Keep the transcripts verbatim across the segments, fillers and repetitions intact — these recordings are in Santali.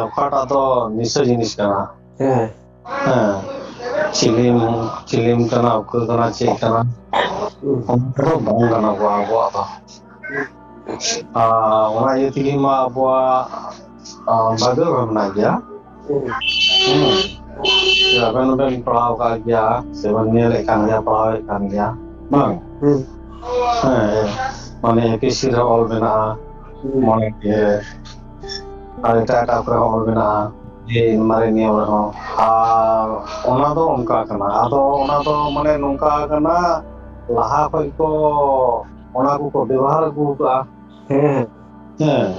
ᱚᱠᱟᱴᱟᱜ ᱫᱚ ᱱᱤᱥᱟᱹ ᱡᱤᱱᱤᱥ ᱠᱟᱱᱟ᱾ ᱦᱮᱸ᱾ ᱦᱮᱸ, ᱪᱤᱞᱤᱢ ᱪᱤᱞᱤᱢ ᱠᱟᱱᱟ, ᱚᱠᱚᱭ ᱠᱟᱱᱟ, ᱪᱮᱫ ᱠᱟᱱᱟ, ᱦᱩᱸ᱾ ᱚᱱᱟ ᱫᱚ ᱵᱟᱝ ᱜᱟᱱᱚᱜᱚᱜᱼᱟ ᱟᱵᱚᱣᱟᱜ ᱫᱚ᱾ ᱟᱨ ᱚᱱᱟ ᱤᱭᱟᱹ ᱛᱮᱜᱮ ᱢᱟ ᱟᱵᱚᱣᱟᱜ, ᱟᱨ, ᱵᱟᱭᱵᱮᱞ ᱨᱮ ᱢᱮᱱᱟᱜ ᱜᱮᱭᱟ᱾ ᱦᱩᱸ᱾ ᱦᱩᱸ᱾ ᱟᱵᱮᱱ ᱦᱚᱸᱵᱮᱱ ᱯᱟᱲᱦᱟᱣ ᱟᱠᱟᱫ ᱜᱮᱭᱟ, ᱥᱮᱵᱮᱱ ᱧᱮᱞᱮᱫ ᱠᱟᱱ ᱜᱮᱭᱟ, ᱯᱟᱲᱦᱟᱣᱮᱫ ᱠᱟᱱ ᱜᱮᱭᱟ, ᱵᱟᱝ? ᱦᱩᱸ᱾ ᱦᱮᱸ, ᱢᱟᱱᱮ ᱮᱯᱤᱥᱤ ᱨᱮ ᱚᱞ ᱢᱮᱱᱟᱜᱼᱟ, ᱦᱩᱸ᱾ ᱢᱚᱬᱮ ᱜᱮ, ᱟᱨ ᱮᱴᱟᱜ ᱮᱴᱟᱜ ᱠᱚᱨᱮ ᱦᱚᱸ ᱚᱞ ᱢᱮᱱᱟᱜᱼᱟ, ᱡᱮ ᱢᱟᱨᱮ ᱱᱤᱭᱚᱢ ᱨᱮᱦᱚᱸ᱾ ᱟᱨ ᱚᱱᱟ ᱫᱚ ᱚᱱᱠᱟ ᱠᱟᱱᱟ, ᱟᱫᱚ ᱚᱱᱟ ᱫᱚ ᱢᱟᱱᱮ ᱱᱚᱝᱠᱟ ᱠᱟᱱᱟ, ᱞᱟᱦᱟ ᱠᱷᱚᱡ ᱠᱚ ᱚᱱᱟ ᱠᱚᱠᱚ ᱵᱮᱵᱚᱦᱟᱨ ᱟᱹᱜᱩ ᱟᱠᱟᱫᱼᱟ᱾ ᱦᱮᱸ᱾ ᱦᱮᱸ,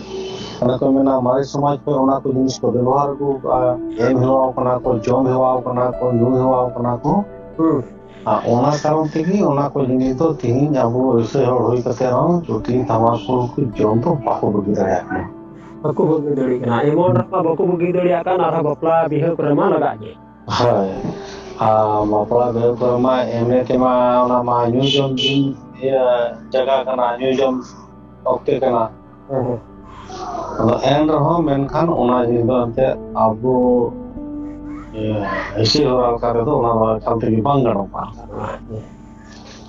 ᱚᱱᱟ ᱠᱚ ᱢᱮᱱᱟ, ᱢᱟᱨᱮ ᱥᱚᱢᱟᱡᱽ ᱠᱷᱚᱱ ᱚᱱᱟ ᱠᱚ ᱡᱤᱱᱤᱥ ᱠᱚ ᱵᱮᱵᱚᱦᱟᱨ ᱟᱹᱜᱩ ᱟᱠᱟᱫᱼᱟ, ᱮᱢ ᱦᱮᱣᱟᱣ ᱠᱟᱱᱟ ᱠᱚ, ᱡᱚᱢ ᱦᱮᱣᱟᱣ ᱠᱟᱱᱟ ᱠᱚ, ᱧᱩ ᱦᱮᱣᱟᱣ ᱠᱟᱱᱟ ᱠᱚ᱾ ᱦᱩᱸ᱾ ᱟᱨ ᱚᱱᱟ ᱠᱟᱨᱚᱱ ᱛᱮᱜᱮ ᱚᱱᱟ ᱠᱚ ᱡᱤᱱᱤᱥ ᱫᱚ ᱛᱤᱦᱤᱧ ᱟᱵᱚ ᱤᱥᱟᱹᱭ ᱦᱚᱲ ᱦᱩᱭ ᱠᱟᱛᱮ ᱨᱮᱦᱚᱸ ᱪᱩᱴᱤ ᱛᱷᱟᱢᱟᱠᱩᱨ ᱠᱚ ᱡᱚᱢ ᱫᱚ ᱵᱟᱠᱚ ᱵᱟᱹᱜᱤ ᱫᱟᱲᱮᱭᱟᱜ ᱠᱟᱱᱟ᱾ ᱵᱟᱠᱚ ᱵᱟᱹᱜᱤ ᱫᱟᱲᱮᱭᱟᱜ ᱠᱟᱱᱟ᱾ ᱮᱢᱚᱱ ᱨᱮᱢᱟ ᱵᱟᱠᱚ ᱵᱟᱹᱜᱤ ᱫᱟᱲᱮᱭᱟᱜ ᱠᱟᱱ, ᱟᱨᱦᱚᱸ ᱵᱟᱯᱞᱟ ᱵᱤᱦᱟᱹ ᱠᱚᱨᱮ ᱢᱟ ᱞᱟᱜᱟᱜ ᱜᱮ᱾ ᱦᱳᱭ᱾ ᱟᱨ ᱵᱟᱯᱞᱟ ᱵᱤᱦᱟᱹ ᱠᱚᱨᱮ ᱢᱟ ᱮᱢᱱᱤ ᱛᱮᱢᱟ ᱚᱱᱟ ᱢᱟ ᱧᱩ ᱡᱚᱢ ᱫᱤᱱ, ᱤᱭᱟᱹ, ᱡᱟᱭᱜᱟ ᱠᱟᱱᱟ, ᱧᱩ ᱡᱚᱢ ᱚᱠᱛᱮ ᱠᱟᱱᱟ᱾ ᱦᱮᱸ, ᱦᱮᱸ᱾ ᱟᱫᱚ ᱮᱱ ᱨᱮᱦᱚᱸ ᱢᱮᱱᱠᱷᱟᱱ ᱚᱱᱟ ᱡᱤᱱᱤᱥ ᱫᱚ ᱮᱱᱛᱮᱫ ᱟᱵᱚ, ᱤᱭᱟᱹ, ᱤᱥᱤ ᱦᱚᱨᱟ ᱞᱮᱠᱟ ᱛᱮᱫᱚ ᱚᱱᱟ ᱫᱚ ᱮᱠᱟᱞ ᱛᱮᱜᱮ ᱵᱟᱝ ᱜᱟᱱᱚᱜᱼᱟ᱾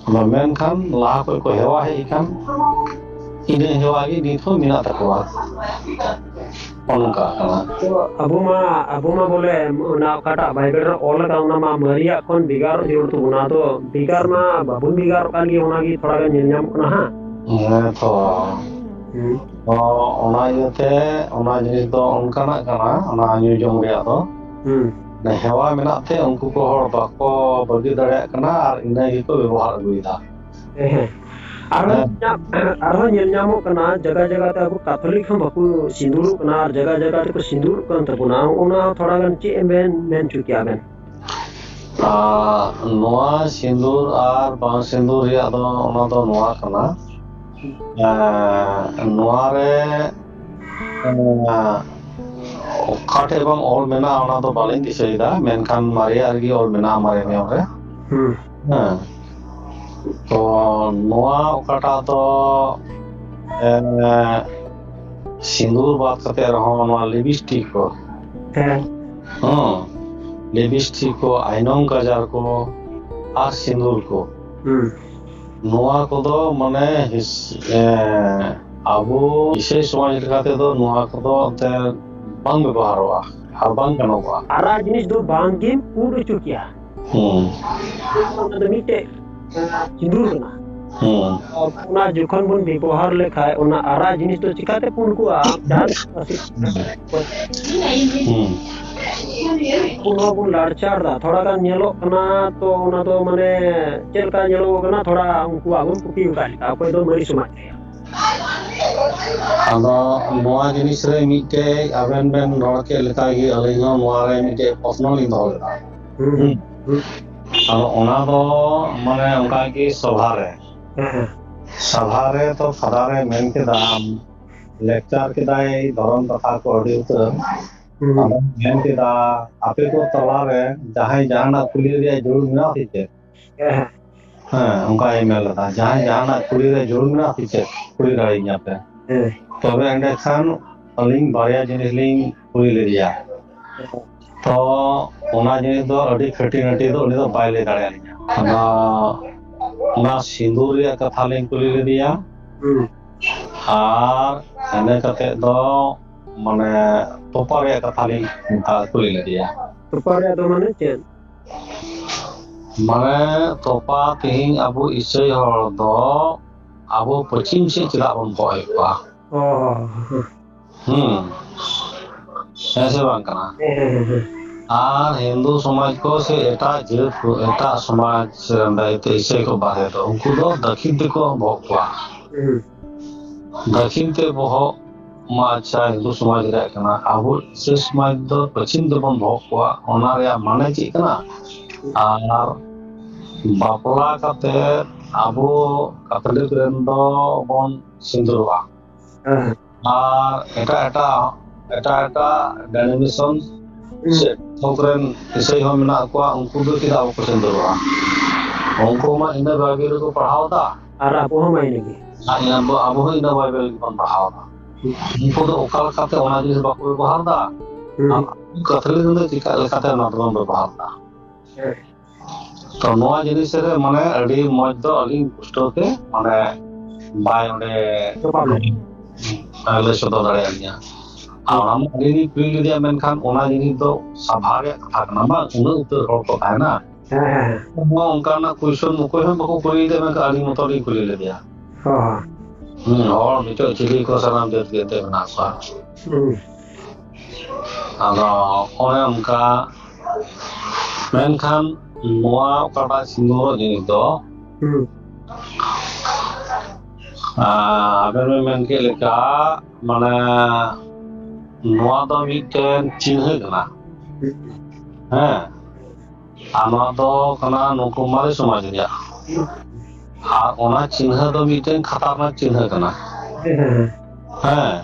ᱟᱫᱚ ᱢᱮᱱᱠᱷᱟᱱ ᱞᱟᱦᱟ ᱠᱷᱚᱡ ᱠᱚ ᱦᱮᱣᱟ ᱦᱮᱡ ᱟᱠᱟᱱ, ᱤᱱᱟᱹ ᱦᱮᱣᱟ ᱜᱮ ᱱᱤᱛ ᱦᱚᱸ ᱢᱮᱱᱟᱜ ᱛᱟᱠᱚᱣᱟ᱾ ᱱᱚᱜᱼᱚ ᱱᱚᱝᱠᱟ ᱠᱟᱱᱟ᱾ ᱛᱚ ᱟᱵᱚ ᱢᱟ, ᱟᱵᱚ ᱢᱟ ᱵᱚᱞᱮ ᱚᱱᱟ ᱚᱠᱟᱴᱟᱜ ᱵᱟᱭᱵᱮᱞ ᱨᱮ ᱚᱞ ᱟᱠᱟᱱ, ᱚᱱᱟ ᱢᱟ ᱢᱟᱨᱮᱭᱟᱜ ᱠᱷᱚᱱ ᱵᱷᱮᱜᱟᱨ ᱡᱟᱹᱨᱩᱲ ᱛᱟᱵᱚᱱᱟ᱾ ᱟᱫᱚ ᱵᱷᱮᱜᱟᱨ ᱢᱟ ᱵᱟᱵᱚᱱ ᱵᱷᱮᱜᱟᱨᱚᱜ ᱠᱟᱱ ᱜᱮ, ᱚᱱᱟ ᱜᱮ ᱛᱷᱚᱲᱟ ᱜᱟᱱ ᱧᱮᱞ ᱧᱟᱢᱚᱜ ᱠᱟᱱᱟ ᱦᱟᱸᱜ᱾ ᱦᱮᱸ ᱛᱚ᱾ ᱦᱩᱸ᱾ ᱛᱚ ᱚᱱᱟ ᱤᱭᱟᱹᱛᱮ ᱚᱱᱟ ᱡᱤᱱᱤᱥ ᱫᱚ ᱚᱱᱠᱟᱱᱟᱜ ᱠᱟᱱᱟ, ᱚᱱᱟ ᱧᱩ ᱡᱚᱢ ᱨᱮᱭᱟᱜ ᱫᱚ᱾ ᱦᱩᱸ᱾ ᱢᱟᱱᱮ ᱦᱮᱣᱟ ᱢᱮᱱᱟᱜ ᱛᱮ ᱩᱱᱠᱩ ᱠᱚ ᱦᱚᱲ ᱵᱟᱠᱚ ᱵᱟᱹᱜᱤ ᱫᱟᱲᱮᱭᱟᱜ ᱠᱟᱱᱟ ᱟᱨ ᱤᱱᱟᱹ ᱜᱮᱠᱚ ᱵᱮᱵᱚᱦᱟᱨ ᱟᱹᱜᱩᱭᱮᱫᱟ᱾ ᱦᱮᱸ, ᱦᱮᱸ᱾ ᱟᱨᱦᱚᱸ ᱦᱮᱸ᱾ ᱧᱮᱞ ᱧᱟᱢ-, ᱟᱨᱦᱚᱸ ᱧᱮᱞ ᱧᱟᱢᱚᱜ ᱠᱟᱱᱟ, ᱡᱟᱭᱜᱟ ᱡᱟᱭᱜᱟ ᱛᱮ ᱟᱵᱚ ᱠᱟᱛᱷᱚᱞᱤᱠ ᱦᱚᱸ ᱵᱟᱠᱚ ᱥᱤᱸᱫᱩᱨᱚᱜ ᱠᱟᱱᱟ ᱟᱨ ᱡᱟᱭᱜᱟ ᱡᱟᱭᱜᱟ ᱛᱮᱠᱚ ᱥᱤᱸᱫᱩᱨᱚᱜ ᱠᱟᱱ ᱛᱟᱵᱚᱱᱟ᱾ ᱚᱱᱟ ᱛᱷᱚᱲᱟ ᱜᱟᱱ ᱪᱮᱫ ᱮᱢ ᱢᱮᱱ, ᱢᱮᱱ ᱦᱚᱪᱚ ᱠᱮᱭᱟ ᱵᱮᱱ? ᱟᱨ ᱱᱚᱣᱟ ᱥᱤᱸᱫᱩᱨ ᱟᱨ ᱵᱟᱝ ᱥᱤᱸᱫᱩᱨ ᱨᱮᱭᱟᱜ ᱫᱚ ᱚᱱᱟ ᱫᱚ ᱱᱚᱣᱟ ᱠᱟᱱᱟ, ᱮᱸ, ᱱᱚᱣᱟ ᱨᱮ, ᱮᱸ, ᱚᱠᱟ ᱴᱷᱮᱡ ᱵᱟᱝ ᱚᱞ ᱢᱮᱱᱟᱜᱼᱟ, ᱚᱱᱟ ᱫᱚ ᱵᱟᱹᱞᱤᱧ ᱫᱤᱥᱟᱹᱭᱮᱫᱟ, ᱢᱮᱱᱠᱷᱟᱱ ᱢᱟᱨᱮᱭᱟᱜ ᱨᱮᱜᱮ ᱚᱞ ᱢᱮᱱᱟᱜᱼᱟ, ᱢᱟᱨᱮ ᱱᱤᱭᱚᱢ ᱨᱮ᱾ ᱦᱩᱸ᱾ ᱦᱮᱸ᱾ ᱛᱚ, ᱱᱚᱣᱟ ᱚᱠᱟᱴᱟᱜ ᱫᱚ, ᱮᱸ, ᱥᱤᱸᱫᱩᱨ ᱵᱟᱫ ᱠᱟᱛᱮ ᱨᱮᱦᱚᱸ ᱱᱚᱣᱟ ᱞᱤᱯᱤᱥᱴᱤᱠ ᱠᱚ, ᱦᱮᱸ᱾ ᱦᱚᱸ, ᱞᱤᱯᱤᱥᱴᱤᱠ ᱠᱚ, ᱟᱭᱱᱚᱢ ᱠᱟᱡᱟᱞ ᱠᱚ ᱟᱨ ᱥᱤᱸᱫᱩᱨ ᱠᱚ, ᱦᱩᱸ᱾ ᱱᱚᱣᱟ ᱠᱚᱫᱚ ᱢᱟᱱᱮ ᱦᱤᱥ-, ᱮ, ᱟᱵᱚ ᱤᱥᱟᱹᱭ ᱥᱚᱢᱟᱡᱽ ᱞᱮᱠᱟ ᱛᱮᱫᱚ ᱱᱚᱣᱟ ᱠᱚᱫᱚ ᱮᱱᱛᱮ ᱵᱟᱝ ᱵᱮᱵᱚᱦᱟᱨᱚᱜᱼᱟ ᱟᱨ ᱵᱟᱝ ᱜᱟᱱᱚᱜᱚᱜᱼᱟ᱾ ᱟᱨᱟᱜ ᱡᱤᱱᱤᱥ ᱫᱚ ᱵᱟᱝ ᱜᱮᱢ ᱯᱩᱸᱰ ᱦᱚᱪᱚ ᱠᱮᱭᱟ᱾ ᱦᱩᱸ᱾ ᱚᱱᱟ ᱫᱚ ᱢᱤᱫᱴᱮᱡ, ᱮ, ᱥᱤᱸᱫᱩᱨ ᱠᱟᱱᱟ᱾ ᱦᱩᱸ᱾ ᱚᱱᱟ ᱡᱚᱠᱷᱚᱱ ᱵᱚᱱ ᱵᱮᱵᱚᱦᱟᱨ ᱞᱮᱠᱷᱟᱡ, ᱚᱱᱟ ᱟᱨᱟᱜ ᱡᱤᱱᱤᱥ ᱫᱚ ᱪᱤᱠᱟᱛᱮ ᱯᱩᱸᱰ ᱠᱚᱜᱼᱟ? ᱡᱟᱦᱟᱸ ᱦᱩᱸ᱾ ᱟᱵᱚ ᱱᱚᱣᱟ ᱵᱚᱱ ᱞᱟᱲᱪᱟᱨ ᱫᱟ, ᱛᱷᱚᱲᱟ ᱜᱟᱱ ᱧᱮᱞᱚᱜ ᱠᱟᱱᱟ, ᱛᱚ ᱚᱱᱟ ᱫᱚ ᱢᱟᱱᱮ ᱪᱮᱫ ᱞᱮᱠᱟ ᱧᱮᱞᱚᱜᱚᱜ ᱠᱟᱱᱟ, ᱛᱷᱚᱲᱟ ᱩᱱᱠᱩᱣᱟᱜ ᱵᱚᱱ ᱠᱚᱯᱤ ᱟᱠᱟᱫ ᱞᱮᱠᱟ, ᱚᱠᱚᱭ ᱫᱚ ᱢᱟᱹᱨᱤ ᱥᱚᱢᱟᱡᱽ ᱨᱮᱭᱟᱜ᱾ ᱟᱫᱚ ᱱᱚᱣᱟ ᱡᱤᱱᱤᱥ ᱨᱮ ᱢᱤᱫᱴᱮᱡ ᱟᱵᱮᱱ ᱵᱮᱱ ᱨᱚᱲ ᱠᱮᱫ ᱞᱮᱠᱟ ᱜᱮ, ᱟᱹᱞᱤᱧ ᱦᱚᱸ ᱱᱚᱣᱟ ᱨᱮ ᱢᱤᱫᱴᱮᱡ ᱯᱨᱚᱥᱱᱚ ᱞᱤᱧ ᱫᱚᱦᱚ ᱞᱮᱫᱟ᱾ ᱦᱩᱸ, ᱦᱩᱸ᱾ ᱟᱫᱚ ᱚᱱᱟ ᱫᱚ ᱢᱟᱱᱮ ᱚᱱᱠᱟ ᱜᱮ ᱥᱚᱵᱷᱟ ᱨᱮ, ᱦᱮᱸ, ᱦᱮᱸ᱾ ᱥᱚᱵᱷᱟ ᱨᱮ ᱛᱚ ᱯᱷᱟᱫᱟ ᱨᱮ ᱢᱮᱱ ᱠᱮᱫᱟ, ᱞᱮᱠᱪᱟᱨ ᱠᱮᱫᱟᱭ ᱫᱷᱚᱨᱚᱢ ᱠᱟᱛᱷᱟ ᱠᱚ ᱟᱹᱰᱤ ᱩᱛᱟᱹᱨ᱾ ᱦᱩᱸ᱾ ᱟᱫᱚ ᱢᱮᱱ ᱠᱮᱫᱟ, ᱟᱯᱮ ᱠᱚ ᱛᱟᱞᱟ ᱨᱮ ᱡᱟᱦᱟᱸᱭ ᱡᱟᱦᱟᱱᱟᱜ ᱠᱩᱞᱤ ᱨᱮᱭᱟᱜ ᱡᱟᱹᱨᱩᱲ ᱢᱮᱱᱟᱜᱼᱟ ᱥᱮ ᱪᱮᱫ? ᱦᱮᱸ, ᱦᱮᱸ᱾ ᱦᱮᱸ, ᱚᱱᱠᱟᱭ ᱢᱮᱱ ᱞᱮᱫᱟ, ᱡᱟᱦᱟᱸᱭ ᱡᱟᱦᱟᱱᱟᱜ ᱠᱩᱞᱤ ᱨᱮ ᱡᱟᱹᱨᱩᱲ ᱢᱮᱱᱟᱜᱼᱟ ᱥᱮ ᱪᱮᱫ, ᱠᱩᱞᱤ ᱫᱟᱲᱮᱭᱟᱹᱧᱟ ᱯᱮ᱾ ᱦᱮᱸ᱾ ᱛᱚᱵᱮ ᱮᱸᱰᱮᱠᱷᱟᱱ ᱟᱹᱞᱤᱧ ᱵᱟᱨᱭᱟ ᱡᱤᱱᱤᱥ ᱞᱤᱧ ᱠᱩᱞᱤ ᱞᱮᱫᱮᱭᱟ᱾ ᱦᱮᱸ᱾ ᱛᱚ ᱚᱱᱟ ᱡᱤᱱᱤᱥ ᱫᱚ ᱟᱹᱰᱤ ᱠᱷᱟᱹᱴᱤ ᱱᱟᱹᱴᱤ ᱫᱚ ᱩᱱᱤ ᱫᱚ ᱵᱟᱭ ᱞᱟᱹᱭ ᱫᱟᱲᱮᱭᱟᱞᱤᱧᱟ᱾ ᱚᱱᱟ, ᱚᱱᱟ ᱥᱤᱸᱫᱩᱨ ᱨᱮᱭᱟᱜ ᱠᱟᱛᱷᱟ ᱞᱤᱧ ᱠᱩᱞᱤ ᱞᱮᱫᱮᱭᱟ᱾ ᱦᱩᱸ᱾ ᱟᱨ ᱤᱱᱟᱹ ᱠᱟᱛᱮ ᱫᱚ ᱢᱟᱱᱮ ᱛᱚᱯᱟ ᱨᱮᱭᱟᱜ ᱠᱟᱛᱷᱟ ᱞᱤᱧ, ᱟ, ᱠᱩᱞᱤ ᱞᱮᱫᱮᱭᱟ᱾ ᱛᱚᱯᱟ ᱨᱮᱭᱟᱜ ᱫᱚ ᱢᱟᱱᱮ ᱪᱮᱫ? ᱢᱟᱱᱮ ᱛᱚᱯᱟ ᱛᱮᱦᱮᱧ ᱟᱵᱚ ᱤᱥᱟᱹᱭ ᱦᱚᱲ ᱫᱚ ᱟᱵᱚ ᱯᱚᱪᱷᱤᱢ ᱥᱮᱫ ᱪᱮᱫᱟᱜ ᱵᱚᱱ ᱵᱚᱦᱚᱜ ᱮᱫ ᱠᱚᱣᱟ? ᱚ, ᱦᱚᱸ, ᱦᱚᱸ᱾ ᱦᱩᱸ᱾ ᱦᱮᱸ ᱥᱮ ᱵᱟᱝ ᱠᱟᱱᱟ? ᱦᱮᱸ, ᱦᱮᱸ, ᱦᱮᱸ, ᱦᱮᱸ᱾ ᱟᱨ ᱦᱤᱱᱫᱩ ᱥᱚᱢᱟᱡᱽ ᱠᱚ ᱥᱮ ᱮᱴᱟᱜ ᱡᱟᱹᱛ ᱠᱚ, ᱮᱴᱟᱜ ᱥᱚᱢᱟᱡᱽ ᱥᱮ ᱚᱸᱰᱮ ᱤᱥᱟᱹᱭ ᱠᱚ ᱵᱟᱨᱦᱮ ᱫᱚ, ᱩᱱᱠᱩ ᱫᱚ ᱫᱟᱹᱠᱷᱤᱱ ᱛᱮᱠᱚ ᱵᱚᱦᱚᱜ ᱠᱚᱣᱟ᱾ ᱦᱩᱸ᱾ ᱫᱟᱹᱠᱷᱤᱱ ᱛᱮ ᱵᱚᱦᱚᱜ ᱢᱟ ᱟᱪᱪᱷᱟ ᱦᱤᱱᱫᱩ ᱥᱚᱢᱟᱡᱽ ᱨᱮᱭᱟᱜ ᱠᱟᱱᱟ, ᱟᱵᱚ ᱤᱥᱟᱹᱭ ᱥᱚᱢᱟᱡᱽ ᱫᱚ ᱯᱚᱪᱷᱤᱢ ᱛᱮᱵᱚᱱ ᱵᱚᱦᱚᱜ ᱠᱚᱣᱟ, ᱚᱱᱟ ᱨᱮᱭᱟᱜ ᱢᱟᱱᱮ ᱪᱮᱫ ᱠᱟᱱᱟ? ᱟᱨ ᱵᱟᱯᱞᱟ ᱠᱟᱛᱮ ᱟᱵᱚ ᱠᱟᱛᱷᱚᱞᱤᱠ ᱨᱮᱱ ᱫᱚ ᱵᱚᱱ ᱥᱤᱸᱫᱩᱨᱚᱜᱼᱟ᱾ ᱦᱮᱸ᱾ ᱟᱨ ᱮᱴᱟᱜ ᱮᱴᱟᱜ, ᱮᱴᱟᱜ ᱮᱴᱟᱜ denomination ᱦᱩᱸ᱾ ᱥᱮ ᱛᱷᱚᱠ ᱨᱮᱱ ᱤᱥᱟᱹᱭ ᱦᱚᱸ ᱢᱮᱱᱟᱜ ᱠᱚᱣᱟ, ᱩᱱᱠᱩ ᱫᱚ ᱪᱮᱫᱟᱜ ᱵᱟᱠᱚ ᱥᱤᱸᱫᱩᱨᱚᱜᱼᱟ? ᱩᱱᱠᱩ ᱢᱟ ᱤᱱᱟᱹ ᱵᱟᱭᱵᱮᱞ ᱨᱮᱠᱚ ᱯᱟᱲᱦᱟᱣ ᱮᱫᱟ᱾ ᱟᱨ ᱟᱵᱚ ᱦᱚᱸ ᱢᱟ ᱤᱱᱟᱹᱜᱮ᱾ ᱟᱨ ᱟᱵᱚ, ᱟᱵᱚ ᱦᱚᱸ ᱤᱱᱟᱹ ᱵᱟᱭᱵᱮᱞ ᱜᱮᱵᱚᱱ ᱯᱟᱲᱦᱟᱣ ᱮᱫᱟ᱾ ᱩᱱᱠᱩ ᱫᱚ ᱚᱠᱟ ᱞᱮᱠᱟᱛᱮ ᱚᱱᱟ ᱡᱤᱱᱤᱥ ᱵᱟᱠᱚ ᱵᱮᱵᱚᱦᱟᱨ ᱮᱫᱟ, ᱦᱩᱸ᱾ ᱟᱨ ᱟᱵᱚ ᱠᱟᱛᱷᱟ ᱞᱟᱹᱭ ᱫᱚ ᱪᱮᱠᱟ ᱞᱮᱠᱟᱛᱮ ᱚᱱᱟ ᱫᱚᱵᱚᱱ ᱵᱮᱵᱚᱦᱟᱨ ᱮᱫᱟ᱾ ᱦᱮᱸ᱾ ᱛᱚ ᱱᱚᱣᱟ ᱡᱤᱱᱤᱥ ᱨᱮ ᱢᱟᱱᱮ ᱟᱹᱰᱤ ᱢᱚᱡᱽ ᱫᱚ ᱟᱹᱞᱤᱧ ᱯᱩᱥᱴᱟᱹᱣ ᱛᱮ ᱢᱟᱱᱮ ᱵᱟᱭ ᱚᱸᱰᱮ ᱡᱚᱵᱟᱵ ᱞᱮ᱾ ᱞᱟᱹᱭ ᱥᱚᱫᱚᱨ ᱫᱟᱲᱮᱭᱟᱫᱤᱧᱟ᱾ ᱟᱨ ᱦᱩᱸ᱾ ᱚᱱᱟ ᱢᱟ ᱟᱹᱞᱤᱧ ᱞᱤᱧ ᱠᱩᱞᱤ ᱞᱮᱫᱮᱭᱟ, ᱢᱮᱱᱠᱷᱟᱱ ᱚᱱᱟ ᱡᱤᱱᱤᱥ ᱫᱚ ᱥᱟᱵᱷᱟ ᱨᱮᱭᱟᱜ ᱠᱟᱛᱷᱟ ᱠᱟᱱᱟ, ᱵᱟᱝ ᱩᱱᱟᱹᱜ ᱩᱛᱟᱹᱨ ᱦᱚᱲ ᱠᱚ ᱛᱟᱦᱮᱱᱟ᱾ ᱦᱮᱸ, ᱦᱮᱸ, ᱦᱮᱸ᱾ ᱚᱱᱠᱟᱱᱟᱜ question ᱚᱠᱚᱭ ᱦᱚᱸ ᱵᱟᱠᱚ ᱠᱩᱞᱤ ᱞᱮᱫᱮᱭᱟ, ᱢᱮᱱᱠᱷᱟᱱ ᱟᱹᱞᱤᱧ ᱢᱚᱛᱚ ᱞᱤᱧ ᱠᱩᱞᱤ ᱞᱮᱫᱮᱭᱟ᱾ ᱦᱚᱸ, ᱦᱚᱸ᱾ ᱦᱩᱸ, ᱦᱚᱲ ᱱᱤᱛᱚᱜ ᱪᱤᱞᱤ ᱠᱚ ᱥᱟᱱᱟᱢ ᱡᱟᱹᱛ ᱜᱮ ᱮᱱᱛᱮᱫ ᱢᱮᱱᱟᱜ ᱠᱚᱣᱟ᱾ ᱦᱩᱸ᱾ ᱟᱫᱚ ᱚᱱᱮ ᱚᱱᱠᱟ, ᱢᱮᱱᱠᱷᱟᱱ ᱱᱚᱣᱟ ᱚᱠᱟᱴᱟᱜ ᱥᱤᱸᱫᱩᱨᱚᱜ ᱡᱤᱱᱤᱥ ᱫᱚ, ᱦᱩᱸ᱾ ᱟᱸ, ᱟᱵᱮᱱ ᱵᱮᱱ ᱢᱮᱱ ᱠᱮᱫ ᱞᱮᱠᱟ, ᱢᱟᱱᱮ, ᱱᱚᱣᱟ ᱫᱚ ᱢᱤᱫᱴᱮᱱ ᱪᱤᱱᱦᱟᱹ ᱠᱟᱱᱟ᱾ ᱦᱩᱸ᱾ ᱦᱮᱸ, ᱟᱨ ᱱᱚᱣᱟ ᱫᱚ ᱠᱟᱱᱟ ᱱᱩᱠᱩ ᱢᱟᱨᱮ ᱥᱚᱢᱟᱡᱽ ᱨᱮᱭᱟᱜ᱾ ᱟᱨ ᱚᱱᱟ ᱪᱤᱱᱦᱟᱹ ᱫᱚ ᱢᱤᱫᱴᱮᱱ ᱠᱷᱟᱛᱟᱨᱱᱟᱠ ᱪᱤᱱᱦᱟᱹ ᱠᱟᱱᱟ᱾ ᱦᱮᱸ, ᱦᱮᱸ, ᱦᱮᱸ᱾ ᱦᱮᱸ,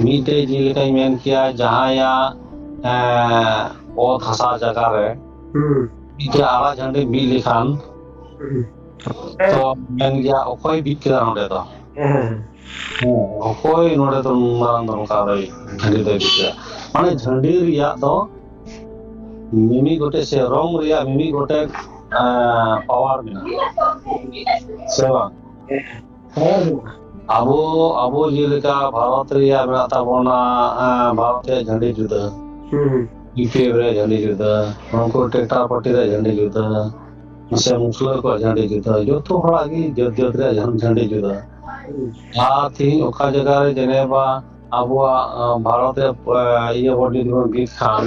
ᱢᱤᱫᱴᱮᱡ ᱡᱮᱞᱮᱠᱟᱧ ᱢᱮᱱ ᱠᱮᱭᱟ, ᱡᱟᱦᱟᱸᱭᱟᱜ, ᱮᱸ, ᱚᱛ ᱦᱟᱥᱟ ᱡᱟᱭᱜᱟ ᱨᱮ ᱦᱩᱸ᱾ ᱢᱤᱫᱴᱮᱡ ᱟᱨᱟᱜ ᱡᱷᱟᱹᱱᱰᱤ ᱵᱤᱫ ᱞᱮᱠᱷᱟᱱ, ᱦᱩᱸ᱾ ᱛᱚ ᱢᱮᱱ ᱜᱮᱭᱟ, ᱚᱠᱚᱭ ᱵᱤᱫ ᱠᱮᱫᱟ ᱱᱚᱰᱮ ᱫᱚ? ᱦᱮᱸ, ᱦᱮᱸ, ᱦᱮᱸ᱾ ᱦᱮᱸ, ᱚᱠᱚᱭ ᱱᱚᱰᱮ ᱫᱚ ᱢᱟᱨᱟᱝ ᱫᱚ ᱱᱚᱝᱠᱟ ᱫᱚᱭ ᱡᱷᱟᱹᱱᱰᱤ ᱫᱚᱭ ᱵᱤᱫ ᱠᱮᱫᱟ? ᱢᱟᱱᱮ ᱡᱷᱟᱹᱱᱰᱤ ᱨᱮᱭᱟᱜ ᱫᱚ ᱢᱤᱢᱤᱫ ᱜᱚᱴᱮᱡ ᱥᱮ ᱨᱚᱝ ᱨᱮᱭᱟᱜ ᱢᱤᱢᱤᱫ ᱜᱚᱴᱮᱡ, ᱮᱸ, power ᱢᱮᱱᱟᱜᱼᱟ, ᱥᱮ ᱵᱟᱝ? ᱦᱮᱸ᱾ ᱦᱮᱸ᱾ ᱟᱵᱚ, ᱟᱵᱚ ᱡᱮᱞᱮᱠᱟ ᱵᱷᱟᱨᱚᱛ ᱨᱮᱭᱟᱜ ᱢᱮᱱᱟᱜ ᱛᱟᱵᱚᱱᱟ, ᱮᱸ, ᱵᱷᱟᱨᱚᱛ ᱨᱮᱭᱟᱜ ᱡᱷᱟᱹᱱᱰᱤ ᱡᱩᱫᱟᱹ, ᱦᱩᱸ, ᱦᱩᱸ᱾ ᱤᱭᱩ ᱯᱤ ᱮᱯᱷ ᱨᱮᱭᱟᱜ ᱡᱷᱟᱹᱱᱰᱤ ᱡᱩᱫᱟᱹ, ᱱᱩᱠᱩ ᱴᱮᱠᱴᱟᱨ ᱯᱟᱨᱴᱤ ᱨᱮᱭᱟᱜ ᱡᱷᱟᱹᱱᱰᱤ ᱡᱩᱫᱟᱹ, ᱥᱮ ᱢᱩᱥᱞᱟᱹ ᱠᱚᱣᱟᱜ ᱡᱷᱟᱹᱱᱰᱤ ᱡᱩᱫᱟᱹ, ᱡᱚᱛᱚ ᱦᱚᱲᱟᱜ ᱜᱮ ᱡᱟᱹᱛ ᱡᱟᱹᱛ ᱨᱮᱭᱟᱜ ᱡᱷᱟᱹᱱ-, ᱡᱷᱟᱹᱱᱰᱤ ᱡᱩᱫᱟᱹ᱾ ᱦᱩᱸ᱾ ᱟᱨ ᱛᱮᱦᱤᱧ ᱚᱠᱟ ᱡᱟᱭᱜᱟ ᱨᱮ ᱡᱮᱱᱮᱵᱟ ᱟᱵᱚᱣᱟᱜ, ᱟᱸ, ᱵᱷᱟᱨᱚᱛ ᱨᱮ, ᱟᱸ, ᱤᱭᱟᱹ ᱵᱚᱱ ᱡᱩᱫᱤ ᱵᱚᱱ ᱵᱤᱫ ᱠᱷᱟᱱ,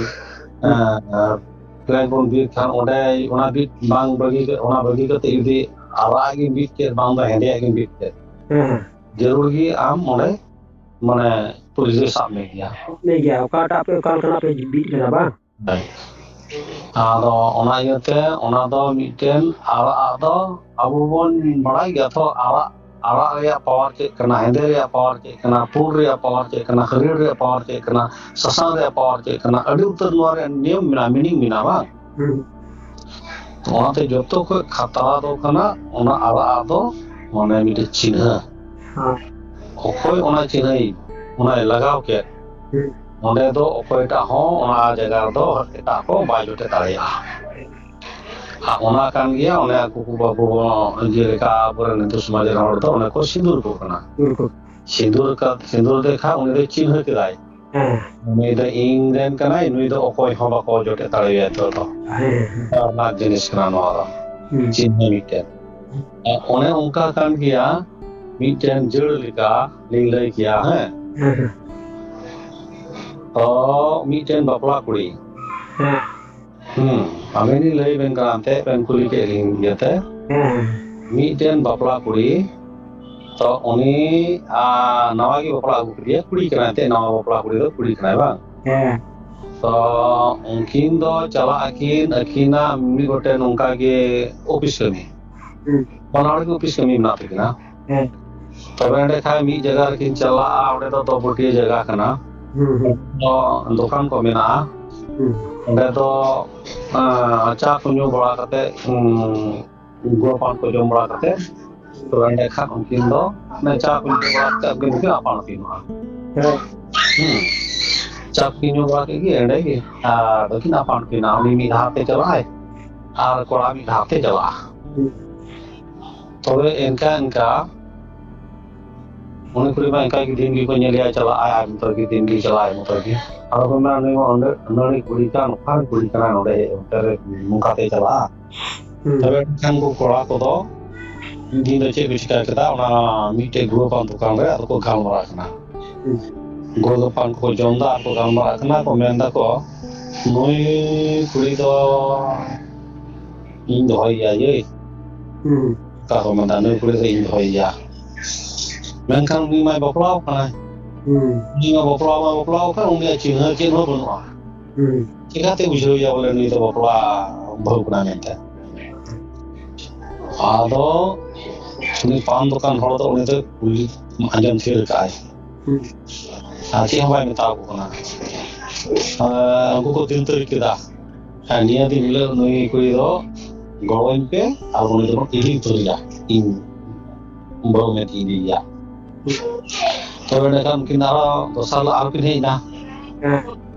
ᱦᱩᱸ᱾ ᱟᱸ, ᱯᱞᱮᱱ ᱵᱚᱱ ᱵᱤᱫ ᱠᱷᱟᱱ, ᱚᱸᱰᱮ ᱚᱱᱟ ᱵᱤᱫ ᱵᱟᱝ ᱵᱟᱹᱜᱤ ᱠᱟᱛᱮ, ᱚᱱᱟ ᱵᱟᱹᱜᱤ ᱠᱟᱛᱮ ᱡᱩᱫᱤ ᱟᱨᱟᱜ ᱜᱮᱢ ᱵᱤᱫ ᱠᱮᱫ, ᱵᱟᱝ ᱫᱚ ᱦᱮᱸᱫᱮᱭᱟᱜ ᱜᱮᱢ ᱵᱤᱫ ᱠᱮᱫ, ᱦᱮᱸ, ᱦᱮᱸ᱾ ᱡᱟᱹᱨᱩᱲ ᱜᱮ ᱟᱢ ᱚᱸᱰᱮ, ᱢᱟᱱᱮ, ᱯᱩᱞᱤᱥ ᱫᱚᱭ ᱥᱟᱵ ᱢᱮ ᱜᱮᱭᱟ᱾ ᱥᱟᱵ ᱢᱮ ᱜᱮᱭᱟ, ᱚᱠᱟᱴᱟᱜ ᱯᱮ, ᱚᱠᱟ ᱞᱮᱠᱟᱱᱟᱜ ᱯᱮ ᱵᱤᱫ ᱠᱟᱫᱟ, ᱵᱟᱝ? ᱦᱳᱭ᱾ ᱟᱫᱚ ᱚᱱᱟ ᱤᱭᱟᱹᱛᱮ ᱚᱱᱟ ᱫᱚ ᱢᱤᱫᱴᱮᱱ ᱟᱨᱟᱜ ᱟᱜ ᱫᱚ ᱟᱵᱚ ᱵᱚᱱ ᱵᱟᱲᱟᱭ ᱜᱮᱭᱟ ᱛᱚ, ᱟᱨᱟᱜ, ᱟᱨᱟᱜ ᱨᱮᱭᱟᱜ power ᱪᱮᱫ ᱠᱟᱱᱟ, ᱦᱮᱸᱫᱮ ᱨᱮᱭᱟᱜ power ᱪᱮᱫ ᱠᱟᱱᱟ, ᱯᱩᱸᱰ ᱨᱮᱭᱟᱜ power ᱪᱮᱫ ᱠᱟᱱᱟ, ᱦᱟᱹᱨᱭᱟᱹᱲ ᱨᱮᱭᱟᱜ power ᱪᱮᱫ ᱠᱟᱱᱟ, ᱥᱟᱥᱟᱝ ᱨᱮᱭᱟᱜ power ᱪᱮᱫ ᱠᱟᱱᱟ, ᱟᱹᱰᱤ ᱩᱛᱟᱹᱨ ᱱᱚᱣᱟ ᱨᱮᱭᱟᱜ ᱱᱤᱭᱚᱢ ᱢᱮᱱᱟᱜᱼᱟ, meaning ᱢᱮᱱᱟᱜᱼᱟ, ᱵᱟᱝ? ᱦᱩᱸ᱾ ᱚᱱᱟᱛᱮ ᱡᱚᱛᱚ ᱠᱷᱚᱡ ᱠᱷᱟᱛᱨᱟ ᱫᱚ ᱠᱟᱱᱟ ᱚᱱᱟ ᱟᱨᱟᱜ ᱟᱜ ᱫᱚ, ᱢᱟᱱᱮ ᱢᱤᱫᱴᱮᱡ ᱪᱤᱱᱦᱟᱹ᱾ ᱦᱮᱸ᱾ ᱚᱠᱚᱭ ᱚᱱᱟ ᱪᱤᱱᱦᱟᱹᱭ, ᱚᱱᱟᱭ ᱞᱟᱜᱟᱣ ᱠᱮᱫ, ᱦᱩᱸ᱾ ᱚᱸᱰᱮ ᱫᱚ ᱚᱠᱚᱭᱴᱟᱜ ᱦᱚᱸ ᱚᱱᱟ ᱡᱟᱭᱜᱟ ᱨᱮᱫᱚ ᱮᱴᱟᱜ ᱠᱚ ᱵᱟᱭ ᱡᱚᱴᱮᱫ ᱫᱟᱲᱮᱭᱟᱜᱼᱟ᱾ ᱟᱨ ᱚᱱᱟ ᱠᱟᱱ ᱜᱮᱭᱟ, ᱚᱱᱮ ᱟᱠᱚ ᱠᱚ ᱵᱟᱹᱵᱩ ᱵᱚᱱ, ᱡᱮᱞᱮᱠᱟ ᱟᱵᱚᱨᱮᱱ ᱦᱤᱱᱫᱩ ᱥᱚᱢᱟᱡᱽ ᱨᱮᱱ ᱦᱚᱲ ᱫᱚ ᱚᱱᱮ ᱠᱚ ᱥᱤᱸᱫᱩᱨ ᱠᱚ ᱠᱟᱱᱟ᱾ ᱥᱤᱸᱫᱩᱨ ᱠᱚ᱾ ᱥᱤᱸᱫᱩᱨ ᱠᱟᱛ-, ᱥᱤᱸᱫᱩᱨ ᱫᱮᱠᱷᱟ ᱩᱱᱤ ᱫᱚᱭ ᱪᱤᱱᱦᱟᱹ ᱠᱮᱫᱟᱭ᱾ ᱦᱮᱸ᱾ ᱱᱩᱭ ᱫᱚ ᱤᱧ ᱨᱮᱱ ᱠᱟᱱᱟᱭ, ᱱᱩᱭ ᱫᱚ ᱚᱠᱚᱭ ᱦᱚᱸ ᱵᱟᱠᱚ ᱡᱚᱴᱮᱫ ᱫᱟᱲᱮᱭᱟᱭᱟ ᱱᱤᱛᱚᱜ ᱫᱚ᱾ ᱦᱮᱸ, ᱦᱮᱸ᱾ ᱠᱷᱟᱛᱟᱨᱱᱟᱠ ᱡᱤᱱᱤᱥ ᱠᱟᱱᱟ ᱱᱚᱣᱟ ᱫᱚ᱾ ᱦᱩᱸ᱾ ᱪᱤᱱᱦᱟᱹ ᱢᱤᱫᱴᱮᱱ᱾ ᱚᱱᱮ ᱚᱱᱠᱟ ᱠᱟᱱ ᱜᱮᱭᱟ, ᱢᱤᱫᱴᱮᱱ ᱡᱟᱹᱲ ᱞᱮᱠᱟ ᱞᱤᱧ ᱞᱟᱹᱭ ᱠᱮᱭᱟ, ᱦᱮᱸ᱾ ᱦᱮᱸ, ᱦᱮᱸ᱾ ᱛᱚ, ᱢᱤᱫᱴᱮᱱ ᱵᱟᱯᱞᱟ ᱠᱩᱲᱤ᱾ ᱦᱮᱸ᱾ ᱦᱩᱸ, ᱟᱵᱮᱱ ᱞᱤᱧ ᱞᱟᱹᱭ ᱵᱮᱱ ᱠᱟᱱᱟ, ᱮᱱᱛᱮᱫ ᱵᱮᱱ ᱠᱩᱞᱤ ᱠᱮᱫ ᱞᱤᱧ ᱤᱭᱟᱹᱛᱮ᱾ ᱦᱮᱸ, ᱦᱮᱸ᱾ ᱢᱤᱫᱴᱮᱱ ᱵᱟᱯᱞᱟ ᱠᱩᱲᱤ, ᱛᱚ ᱩᱱᱤ, ᱟ, ᱱᱟᱣᱟ ᱜᱮ ᱵᱟᱯᱞᱟ ᱟᱹᱜᱩ ᱠᱮᱫᱮᱭᱟ, ᱠᱩᱲᱤ ᱠᱟᱱᱟᱭ, ᱮᱱᱛᱮᱫ ᱱᱟᱣᱟ ᱵᱟᱯᱞᱟ ᱠᱩᱲᱤ ᱫᱚ ᱠᱩᱲᱤ ᱠᱟᱱᱟᱭ, ᱵᱟᱝ? ᱦᱮᱸ᱾ ᱛᱚ ᱩᱱᱠᱤᱱ ᱫᱚ ᱪᱟᱞᱟᱜ ᱟᱹᱠᱤᱱ, ᱟᱹᱠᱤᱱᱟᱜ ᱢᱤᱫ ᱜᱚᱴᱮᱱ ᱱᱚᱝᱠᱟ ᱜᱮ ᱚᱯᱷᱤᱥ ᱠᱟᱹᱢᱤ᱾ ᱦᱩᱸ᱾ ᱵᱟᱱᱟ ᱦᱚᱲ ᱜᱮ ᱚᱯᱷᱤᱥ ᱠᱟᱹᱢᱤ ᱢᱮᱱᱟᱜ ᱛᱟᱹᱠᱤᱱᱟ᱾ ᱦᱮᱸ᱾ ᱛᱚᱵᱮ ᱮᱸᱰᱮ ᱠᱷᱟᱱ ᱢᱤᱫ ᱡᱟᱭᱜᱟ ᱨᱮᱠᱤᱱ ᱪᱟᱞᱟᱜᱼᱟ, ᱚᱸᱰᱮ ᱫᱚ ᱫᱚᱵᱚᱴᱤᱭᱟᱹ ᱡᱟᱭᱜᱟ ᱠᱟᱱᱟ᱾ ᱦᱩᱸ, ᱦᱩᱸ᱾ ᱫᱚ ᱫᱚᱠᱟᱱ ᱠᱚ ᱢᱮᱱᱟᱜᱼᱟ᱾ ᱦᱩᱸ᱾ ᱚᱸᱰᱮ ᱫᱚ, ᱮᱸ, ᱪᱟ ᱠᱚ ᱧᱩ ᱵᱟᱲᱟ ᱠᱟᱛᱮ, ᱩᱸ, ᱜᱩᱲ ᱯᱟᱱ ᱠᱚ ᱡᱚᱢ ᱵᱟᱲᱟ ᱠᱟᱛᱮ, ᱛᱚᱵᱮ ᱮᱸᱰᱮ ᱠᱷᱟᱱ ᱩᱱᱠᱤᱱ ᱫᱚ ᱚᱱᱮ ᱪᱟ ᱠᱚ ᱧᱩ ᱵᱟᱲᱟ ᱠᱟᱛᱮ ᱩᱱᱠᱤᱱ ᱫᱚᱠᱤᱱ ᱟᱯᱟᱱ ᱟᱹᱯᱤᱱᱚᱜᱼᱟ᱾ ᱦᱮᱸ᱾ ᱦᱩᱸ᱾ ᱪᱟ ᱠᱚᱠᱤᱱ ᱧᱩ ᱵᱟᱲᱟ ᱠᱮᱫ ᱜᱮ, ᱮᱸᱰᱮ ᱜᱮ᱾ ᱟᱨ ᱫᱚᱠᱤᱱ ᱟᱯᱟᱱ ᱟᱹᱯᱤᱱᱟ, ᱩᱱᱤ ᱢᱤᱫ ᱰᱟᱦᱟᱨ ᱛᱮ ᱪᱟᱞᱟᱜᱼᱟᱭ ᱟᱨ ᱠᱚᱲᱟ ᱢᱤᱫ ᱰᱟᱦᱟᱨ ᱛᱮ ᱪᱟᱞᱟᱜᱼᱟ᱾ ᱦᱩᱸ᱾ ᱛᱚᱵᱮ ᱮᱱᱠᱟ ᱮᱱᱠᱟ ᱩᱱᱤ ᱠᱩᱲᱤ ᱢᱟ ᱮᱱᱠᱟ ᱜᱮ ᱫᱤᱱ ᱜᱮᱠᱚ ᱧᱮᱞᱮᱭᱟ, ᱪᱟᱞᱟᱜᱼᱟᱭ ᱟᱨ ᱢᱚᱛᱚ ᱜᱮ ᱫᱤᱱ ᱜᱮ ᱪᱟᱞᱟᱜᱼᱟᱭ ᱢᱚᱛᱚ ᱜᱮ᱾ ᱟᱫᱚ ᱠᱚ ᱢᱮᱱᱟ, "ᱱᱩᱭ ᱢᱟ ᱚᱸᱰᱮ ᱱᱟᱹᱲᱤ ᱠᱩᱲᱤ ᱠᱟᱱ, ᱚᱠᱟᱨᱮ ᱠᱩᱲᱤ ᱠᱟᱱᱟᱭ ᱱᱚᱸᱰᱮ ᱦᱮᱡ ᱚᱱᱛᱮ ᱨᱮ ᱱᱚᱝᱠᱟ ᱛᱮ ᱪᱟᱞᱟᱜᱼᱟ?" ᱦᱩᱸ᱾ ᱛᱚᱵᱮ ᱮᱱᱠᱷᱟᱱ ᱠᱚ ᱠᱚᱲᱟ ᱠᱚᱫᱚ ᱢᱤᱫ ᱫᱤᱱ ᱫᱚ ᱪᱮᱫ ᱠᱚ ᱪᱤᱠᱟ ᱠᱮᱫᱟ, ᱚᱱᱟ ᱢᱤᱫᱴᱮᱡ ᱜᱩᱲ ᱯᱟᱱ ᱫᱚᱠᱟᱱ ᱨᱮ ᱟᱫᱚ ᱠᱚ ᱜᱟᱞᱢᱟᱨᱟᱜ ᱠᱟᱱᱟ᱾ ᱦᱩᱸ᱾ ᱜᱩᱲ ᱯᱟᱱ ᱠᱚᱠᱚ ᱡᱚᱢ ᱮᱫᱟ ᱟᱨ ᱠᱚ ᱜᱟᱞᱢᱟᱨᱟᱜ ᱠᱟᱱᱟ, ᱠᱚ ᱢᱮᱱ ᱫᱟᱠᱚ, "ᱱᱩᱭ ᱠᱩᱲᱤ ᱫᱚ ᱤᱧ ᱫᱚᱦᱚᱭᱮᱭᱟ ᱭᱟᱹᱭ᱾" ᱦᱩᱸ᱾ ᱚᱱᱠᱟ ᱠᱚ ᱢᱮᱱᱫᱟ, "ᱱᱩᱭ ᱠᱩᱲᱤ ᱫᱚ ᱤᱧ ᱫᱚᱦᱚᱭᱮᱭᱟ᱾ ᱢᱮᱱᱠᱷᱟᱱ ᱩᱱᱤ ᱢᱟᱭ ᱵᱟᱯᱞᱟᱣ ᱠᱟᱱᱟᱭ᱾ ᱦᱩᱸ᱾ ᱩᱱᱤ ᱢᱟ ᱵᱟᱯᱞᱟ ᱢᱟ ᱵᱟᱯᱞᱟᱣ ᱠᱟᱱ, ᱩᱱᱤᱭᱟᱜ ᱪᱤᱱᱦᱟᱹ ᱪᱮᱫ ᱦᱚᱸ ᱵᱟᱹᱱᱩᱜᱼᱟ᱾ ᱦᱩᱸ᱾ ᱪᱤᱠᱟᱹᱛᱮ ᱵᱩᱡᱷᱟᱹᱣᱮᱭᱟ ᱵᱚᱞᱮ ᱱᱩᱭ ᱫᱚ ᱵᱟᱯᱞᱟ ᱵᱟᱹᱦᱩ ᱠᱟᱱᱟᱭ ᱢᱮᱱᱛᱮ?" ᱟᱫᱚ ᱩᱱᱤ ᱯᱟᱱ ᱫᱚᱠᱟᱱ ᱦᱚᱲ ᱫᱚ ᱩᱱᱤ ᱫᱚ ᱠᱩᱞᱤ ᱟᱸᱡᱚᱢ ᱛᱷᱤᱨ ᱠᱟᱜᱼᱟᱭ᱾ ᱦᱩᱸ᱾ ᱟᱨ ᱪᱮᱫ ᱦᱚᱸ ᱵᱟᱭ ᱢᱮᱛᱟᱣᱟᱠᱚ ᱠᱟᱱᱟ᱾ ᱟᱨ ᱩᱱᱠᱩ ᱠᱚ ᱫᱤᱱ ᱛᱟᱹᱨᱤᱠᱷ ᱠᱮᱫᱟ, ᱦᱮᱸ, ᱱᱤᱭᱟᱹ ᱫᱤᱱ ᱦᱤᱞᱳᱜ ᱱᱩᱭ ᱠᱩᱲᱤ ᱫᱚ ᱜᱚᱲᱚᱧ ᱯᱮ ᱟᱨ ᱩᱱᱤ ᱫᱚᱵᱚᱱ ᱤᱫᱤ ᱩᱛᱟᱹᱨᱮᱭᱟ, ᱤᱧ ᱵᱟᱹᱦᱩ ᱢᱮᱱᱛᱮ ᱤᱫᱤᱭᱮᱭᱟ᱾ ᱛᱚᱵᱮ ᱮᱸᱰᱮᱠᱷᱟᱱ ᱩᱱᱠᱤᱱ ᱟᱨᱚ ᱫᱚᱥᱟᱨ ᱦᱤᱞᱳᱜ ᱟᱨᱚ ᱠᱤᱱ ᱦᱮᱡ ᱮᱱᱟ᱾ ᱦᱮᱸ᱾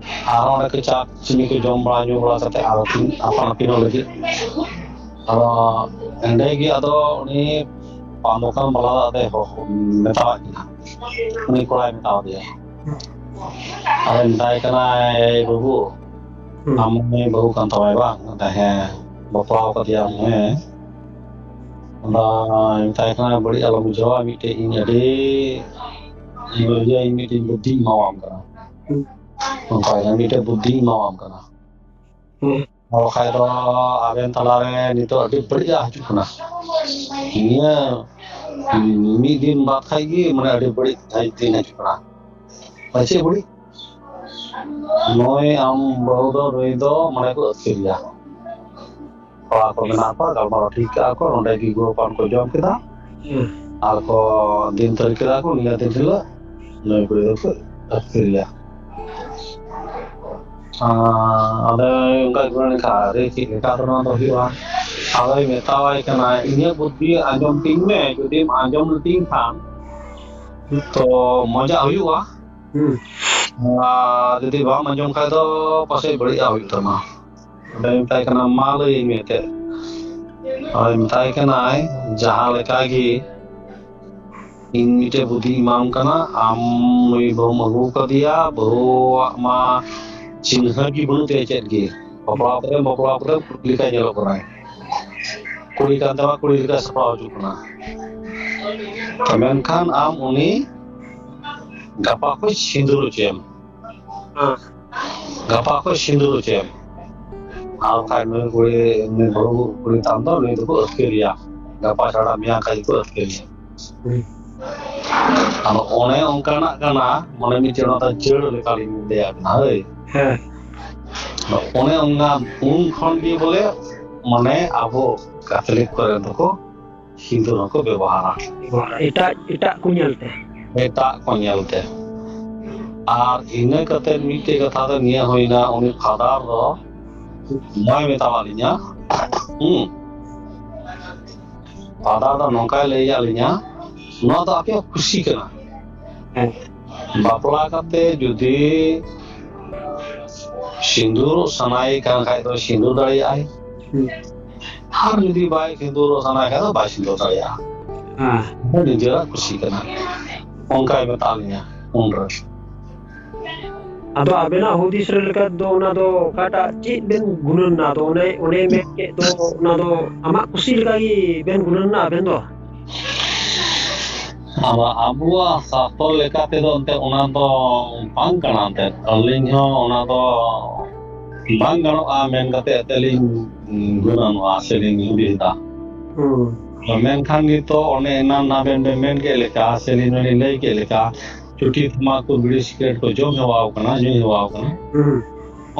ᱟᱨ ᱚᱸᱰᱮ ᱠᱚ ᱪᱟ ᱪᱤᱱᱤ ᱠᱚ ᱡᱚᱢ ᱵᱟᱲᱟ ᱧᱩ ᱵᱟᱲᱟ ᱠᱟᱛᱮ ᱟᱨᱚ ᱠᱤᱱ ᱟᱯᱟᱱ ᱟᱹᱯᱤᱱᱚᱜ ᱞᱟᱹᱜᱤᱫ᱾ ᱟᱫᱚ ᱮᱸᱰᱮ ᱜᱮ ᱟᱫᱚ ᱩᱱᱤ ᱯᱟᱱ ᱫᱚᱠᱟᱱ ᱵᱟᱞᱟ ᱫᱚ ᱟᱫᱚᱭ ᱦᱚᱦᱚ ᱢᱮᱛᱟᱣᱟᱫ ᱠᱤᱱᱟ᱾ ᱩᱱᱤ ᱠᱚᱲᱟᱭ ᱢᱮᱛᱟᱣ ᱫᱮᱭᱟ᱾ ᱟᱫᱚ ᱢᱮᱛᱟᱭ ᱠᱟᱱᱟᱭ, "ᱮᱭ ᱵᱟᱹᱵᱩ, ᱦᱩᱸ᱾ ᱟᱢ ᱩᱱᱤ ᱵᱟᱹᱦᱩ ᱠᱟᱱ ᱛᱟᱢᱟᱭ ᱵᱟᱝ?" ᱢᱮᱱᱫᱟ, "ᱦᱮᱸ, ᱵᱟᱯᱞᱟᱣ ᱠᱟᱫᱮᱭᱟᱢ, ᱦᱮᱸ?" ᱟᱫᱚ ᱢᱮᱛᱟᱭ ᱠᱟᱱᱟ, "ᱵᱟᱹᱲᱤᱡ ᱟᱞᱚᱢ ᱵᱩᱡᱷᱟᱹᱣᱟ, ᱢᱤᱫᱴᱮᱡ ᱤᱧ ᱟᱹᱰᱤ ᱤᱭᱟᱹ, ᱤᱧ ᱢᱤᱫᱴᱮᱡ ᱵᱩᱫᱽᱫᱷᱤᱧ ᱮᱢᱟᱣᱟᱢ ᱠᱟᱱᱟ᱾ ᱦᱩᱸ᱾ ᱚᱱᱠᱟ ᱜᱮ ᱢᱤᱫᱴᱮᱡ ᱵᱩᱫᱽᱫᱷᱤᱧ ᱮᱢᱟᱣᱟᱢ ᱠᱟᱱᱟ᱾ ᱦᱩᱸ᱾ ᱟᱨ ᱵᱟᱠᱷᱟᱡ ᱫᱚ ᱟᱵᱮᱱ ᱛᱟᱞᱟᱨᱮ ᱱᱤᱛᱚᱜ ᱟᱹᱰᱤ ᱵᱟᱹᱲᱤᱡᱟᱜ ᱦᱤᱡᱩᱜ ᱠᱟᱱᱟ᱾ ᱱᱤᱭᱟᱹ ᱢᱤᱫ ᱫᱤᱱ ᱵᱟᱫ ᱠᱷᱟᱡ ᱜᱮ ᱢᱟᱱᱮ ᱟᱹᱰᱤ ᱵᱟᱹᱲᱤᱡ ᱫᱤᱱ ᱦᱤᱡᱩᱜ ᱠᱟᱱᱟ᱾ ᱟᱨ ᱪᱮᱫ ᱵᱟᱹᱲᱤᱡ? ᱱᱩᱭ ᱟᱢ ᱵᱟᱹᱦᱩ ᱫᱚ, ᱱᱩᱭ ᱫᱚ ᱢᱟᱱᱮ ᱠᱚ ᱟᱹᱛᱠᱤᱨᱮᱭᱟ᱾ ᱠᱚᱲᱟ ᱠᱚ ᱢᱮᱱᱟᱜ ᱠᱚᱣᱟ, ᱜᱟᱞᱢᱟᱨᱟᱣ ᱴᱷᱤᱠ ᱠᱟᱜᱼᱟ ᱠᱚ, ᱱᱚᱸᱰᱮ ᱜᱮ ᱜᱩᱲ ᱯᱟᱱ ᱠᱚ ᱡᱚᱢ ᱠᱮᱫᱟ᱾ ᱦᱩᱸ᱾ ᱟᱨ ᱠᱚ ᱫᱤᱱ ᱛᱟᱹᱨᱤᱠᱷ ᱠᱮᱫᱟ ᱠᱚ, ᱱᱤᱭᱟᱹ ᱫᱤᱱ ᱦᱤᱞᱳᱜ ᱱᱩᱭ ᱠᱩᱲᱤ ᱫᱚᱠᱚ ᱟᱹᱛᱠᱤᱨᱮᱭᱟ᱾ ᱟᱨ ᱟᱫᱚ ᱚᱱᱠᱟ ᱜᱮ ᱢᱮᱱᱠᱷᱟᱱ, ᱟᱨᱮ, ᱪᱮᱫ ᱞᱮᱠᱟ ᱫᱚ ᱱᱚᱣᱟ ᱫᱚ ᱦᱩᱭᱩᱜᱼᱟ? ᱟᱫᱚᱭ ᱢᱮᱛᱟᱣᱟᱭ ᱠᱟᱱᱟ, "ᱤᱧᱟᱹᱜ ᱵᱩᱫᱽᱫᱷᱤ ᱟᱸᱡᱚᱢ ᱛᱤᱧ ᱢᱮ, ᱡᱩᱫᱤᱢ ᱟᱸᱡᱚᱢ ᱞᱤᱛᱤᱧ ᱠᱷᱟᱱ ᱛᱚ ᱢᱚᱡᱟᱜ ᱦᱩᱭᱩᱜᱼᱟ᱾ ᱦᱩᱸ᱾ ᱟᱨ ᱡᱩᱫᱤ ᱵᱟᱢ ᱟᱸᱡᱚᱢ ᱠᱷᱟᱡ ᱫᱚ ᱯᱟᱥᱮᱡ ᱵᱟᱹᱲᱤᱡᱟᱜ ᱦᱩᱭᱩᱜ ᱛᱟᱢᱟ᱾" ᱟᱫᱚᱭ ᱢᱮᱛᱟᱭ ᱠᱟᱱᱟ, "ᱢᱟ ᱞᱟᱹᱭᱟᱹᱧ ᱢᱮ ᱮᱱᱛᱮᱫ᱾" ᱟᱫᱚᱭ ᱢᱮᱛᱟᱭ ᱠᱟᱱᱟᱭ, "ᱡᱟᱦᱟᱸ ᱞᱮᱠᱟ ᱜᱮ ᱤᱧ ᱢᱤᱫᱴᱮᱡ ᱵᱩᱫᱽᱫᱷᱤᱧ ᱮᱢᱟᱢ ᱠᱟᱱᱟ, ᱟᱢ ᱱᱩᱭ ᱵᱟᱹᱦᱩᱢ ᱟᱹᱜᱩ ᱠᱟᱫᱮᱭᱟ, ᱵᱟᱹᱦᱩᱣᱟᱜ ᱢᱟ ᱪᱤᱱᱦᱟᱹ ᱜᱮ ᱵᱟᱹᱱᱩᱜ ᱛᱟᱭᱟ ᱪᱮᱫ ᱜᱮ, ᱵᱟᱯᱞᱟ ᱠᱟᱛᱮ, ᱵᱟᱯᱞᱟ ᱠᱟᱛᱮ ᱠᱩᱲᱤ ᱞᱮᱠᱟᱭ ᱧᱮᱞᱚᱜ ᱠᱟᱱᱟᱭ, ᱠᱩᱲᱤ ᱠᱟᱱ ᱛᱟᱢᱟ, ᱠᱩᱲᱤ ᱞᱮᱠᱟ ᱥᱟᱯᱲᱟᱣ ᱦᱤᱡᱩᱜ ᱠᱟᱱᱟ᱾ ᱛᱚ ᱢᱮᱱᱠᱷᱟᱱ ᱟᱢ ᱩᱱᱤ ᱜᱟᱯᱟ ᱠᱷᱚᱡ ᱥᱤᱸᱫᱩᱨ ᱦᱚᱪᱚᱭᱮᱢ᱾" ᱦᱮᱸ᱾ ᱜᱟᱯᱟ ᱠᱷᱚᱡ ᱥᱤᱸᱫᱩᱨ ᱦᱚᱪᱚᱭᱮᱢ᱾ ᱟᱨ ᱵᱟᱠᱷᱟᱡ ᱱᱩᱭ ᱠᱩᱲᱤ, ᱱᱩᱭ ᱵᱟᱹᱦᱩ ᱠᱩᱲᱤ ᱛᱟᱢ ᱫᱚ ᱱᱩᱭ ᱫᱚᱠᱚ ᱟᱹᱛᱠᱤᱨᱮᱭᱟ᱾ ᱜᱟᱯᱟ ᱪᱷᱟᱲᱟ ᱢᱮᱭᱟᱝ ᱠᱷᱟᱡ ᱜᱮᱠᱚ ᱟᱹᱛᱠᱤᱨᱮᱭᱟ᱾ ᱦᱩᱸ᱾ ᱟᱫᱚ ᱚᱱᱮ ᱚᱱᱠᱟᱱᱟᱜ ᱠᱟᱱᱟ, ᱢᱟᱱᱮ ᱢᱤᱫᱴᱮᱱ ᱚᱱᱟ ᱫᱚ ᱪᱟᱹᱲ ᱞᱮᱠᱟᱞᱤᱧ ᱞᱟᱹᱭᱟᱵᱤᱱᱟ, ᱦᱳᱭ᱾ ᱦᱮᱸ᱾ ᱟᱫᱚ ᱚᱱᱮ ᱚᱱᱟ ᱩᱱ ᱠᱷᱚᱱ ᱜᱮ ᱵᱚᱞᱮ, ᱢᱟᱱᱮ ᱟᱵᱚ ᱠᱟᱛᱷᱚᱞᱤᱠ ᱠᱚᱨᱮ ᱫᱚᱠᱚ ᱥᱤᱸᱫᱩᱨ ᱦᱚᱸᱠᱚ ᱵᱮᱵᱚᱦᱟᱨᱟ᱾ ᱮᱴᱟᱜ, ᱮᱴᱟᱜ ᱠᱚ ᱧᱮᱞᱛᱮ᱾ ᱮᱴᱟᱜ ᱠᱚ ᱧᱮᱞᱛᱮ᱾ ᱟᱨ ᱤᱱᱟᱹ ᱠᱟᱛᱮ ᱢᱤᱫᱴᱮᱡ ᱠᱟᱛᱷᱟ ᱫᱚ ᱱᱤᱭᱟᱹ ᱦᱩᱭᱱᱟ, ᱩᱱᱤ ᱯᱷᱟᱫᱟᱨ ᱫᱚ ᱱᱚᱣᱟᱭ ᱢᱮᱛᱟᱣᱟᱫ ᱞᱤᱧᱟ, ᱦᱩᱸ, ᱯᱷᱟᱫᱟᱨ ᱫᱚ ᱱᱚᱝᱠᱟᱭ ᱞᱟᱹᱭᱟᱫ ᱞᱤᱧᱟ, ᱱᱚᱣᱟ ᱫᱚ ᱟᱯᱮᱭᱟᱜ ᱠᱩᱥᱤ ᱠᱟᱱᱟ᱾ ᱦᱮᱸ᱾ ᱵᱟᱯᱞᱟ ᱠᱟᱛᱮ ᱡᱩᱫᱤ ᱥᱤᱸᱫᱩᱨᱚᱜ ᱥᱟᱱᱟᱭᱮ ᱠᱟᱱ ᱠᱷᱟᱡ ᱫᱚ ᱥᱤᱸᱫᱩᱨ ᱫᱟᱲᱮᱭᱟᱜᱼᱟᱭ᱾ ᱦᱩᱸ᱾ ᱟᱨ ᱡᱩᱫᱤ ᱵᱟᱭ ᱥᱤᱸᱫᱩᱨᱚᱜ ᱥᱟᱱᱟᱭᱮ ᱠᱷᱟᱡ ᱫᱚ ᱵᱟᱭ ᱥᱤᱸᱫᱩᱨ ᱫᱟᱲᱮᱭᱟᱜᱼᱟ᱾ ᱦᱮᱸ᱾ ᱱᱤᱡᱮᱨᱟᱜ ᱠᱩᱥᱤ ᱠᱟᱱᱟ, ᱚᱱᱠᱟᱭ ᱢᱮᱛᱟᱣ ᱞᱤᱧᱟ ᱩᱱᱨᱮ᱾ ᱟᱫᱚ ᱟᱵᱮᱱᱟᱜ ᱦᱩᱫᱤᱥ ᱨᱮ ᱞᱮᱠᱟ ᱫᱚ ᱚᱱᱟ ᱫᱚ ᱚᱠᱟᱴᱟᱜ ᱪᱮᱫ ᱵᱮᱱ ᱜᱩᱱᱟᱹᱱ ᱱᱟ? ᱟᱫᱚ ᱚᱱᱮ, ᱚᱱᱮ ᱢᱮᱱ ᱠᱮᱫ ᱫᱚ ᱚᱱᱟ ᱫᱚ ᱟᱢᱟᱜ ᱠᱩᱥᱤ ᱞᱮᱠᱟ ᱜᱮ ᱵᱮᱱ ᱜᱩᱱᱟᱹᱱ ᱱᱟ ᱟᱵᱮᱱ ᱫᱚ? ᱟᱫᱚ ᱟᱵᱚᱣᱟᱜ ᱥᱟᱥᱛᱚᱨ ᱞᱮᱠᱟ ᱛᱮᱫᱚ ᱮᱱᱛᱮ ᱚᱱᱟ ᱫᱚ ᱵᱟᱝ ᱠᱟᱱᱟ ᱮᱱᱛᱮ᱾ ᱟᱹᱞᱤᱧ ᱦᱚᱸ ᱚᱱᱟ ᱫᱚ ᱵᱟᱝ ᱜᱟᱱᱚᱜᱼᱟ ᱢᱮᱱ ᱠᱟᱛᱮ ᱮᱱᱛᱮ ᱞᱤᱧ ᱜᱩᱱᱟᱹᱱᱚᱜᱼᱟ ᱥᱮᱞᱤᱧ ᱦᱩᱫᱤᱥ ᱮᱫᱟ᱾ ᱦᱩᱸ᱾ ᱢᱮᱱᱠᱷᱟᱱ ᱱᱤᱛᱚᱜ ᱚᱱᱮ ᱮᱱᱟᱱ ᱟᱵᱮᱱ ᱵᱮᱱ ᱢᱮᱱ ᱠᱮᱫ ᱞᱮᱠᱟ, ᱥᱮᱞᱤᱧ ᱦᱚᱸᱞᱤᱧ ᱞᱟᱹᱭ ᱠᱮᱫ ᱞᱮᱠᱟ, ᱪᱩᱴᱤ, ᱛᱷᱟᱢᱟᱠᱩᱨ, ᱵᱤᱲᱤ, ᱥᱤᱜᱨᱮᱴ ᱠᱚ ᱡᱚᱢ ᱦᱮᱣᱟᱣ ᱠᱟᱱᱟ, ᱧᱩ ᱦᱮᱣᱟᱣ ᱠᱟᱱᱟ᱾ ᱦᱩᱸ᱾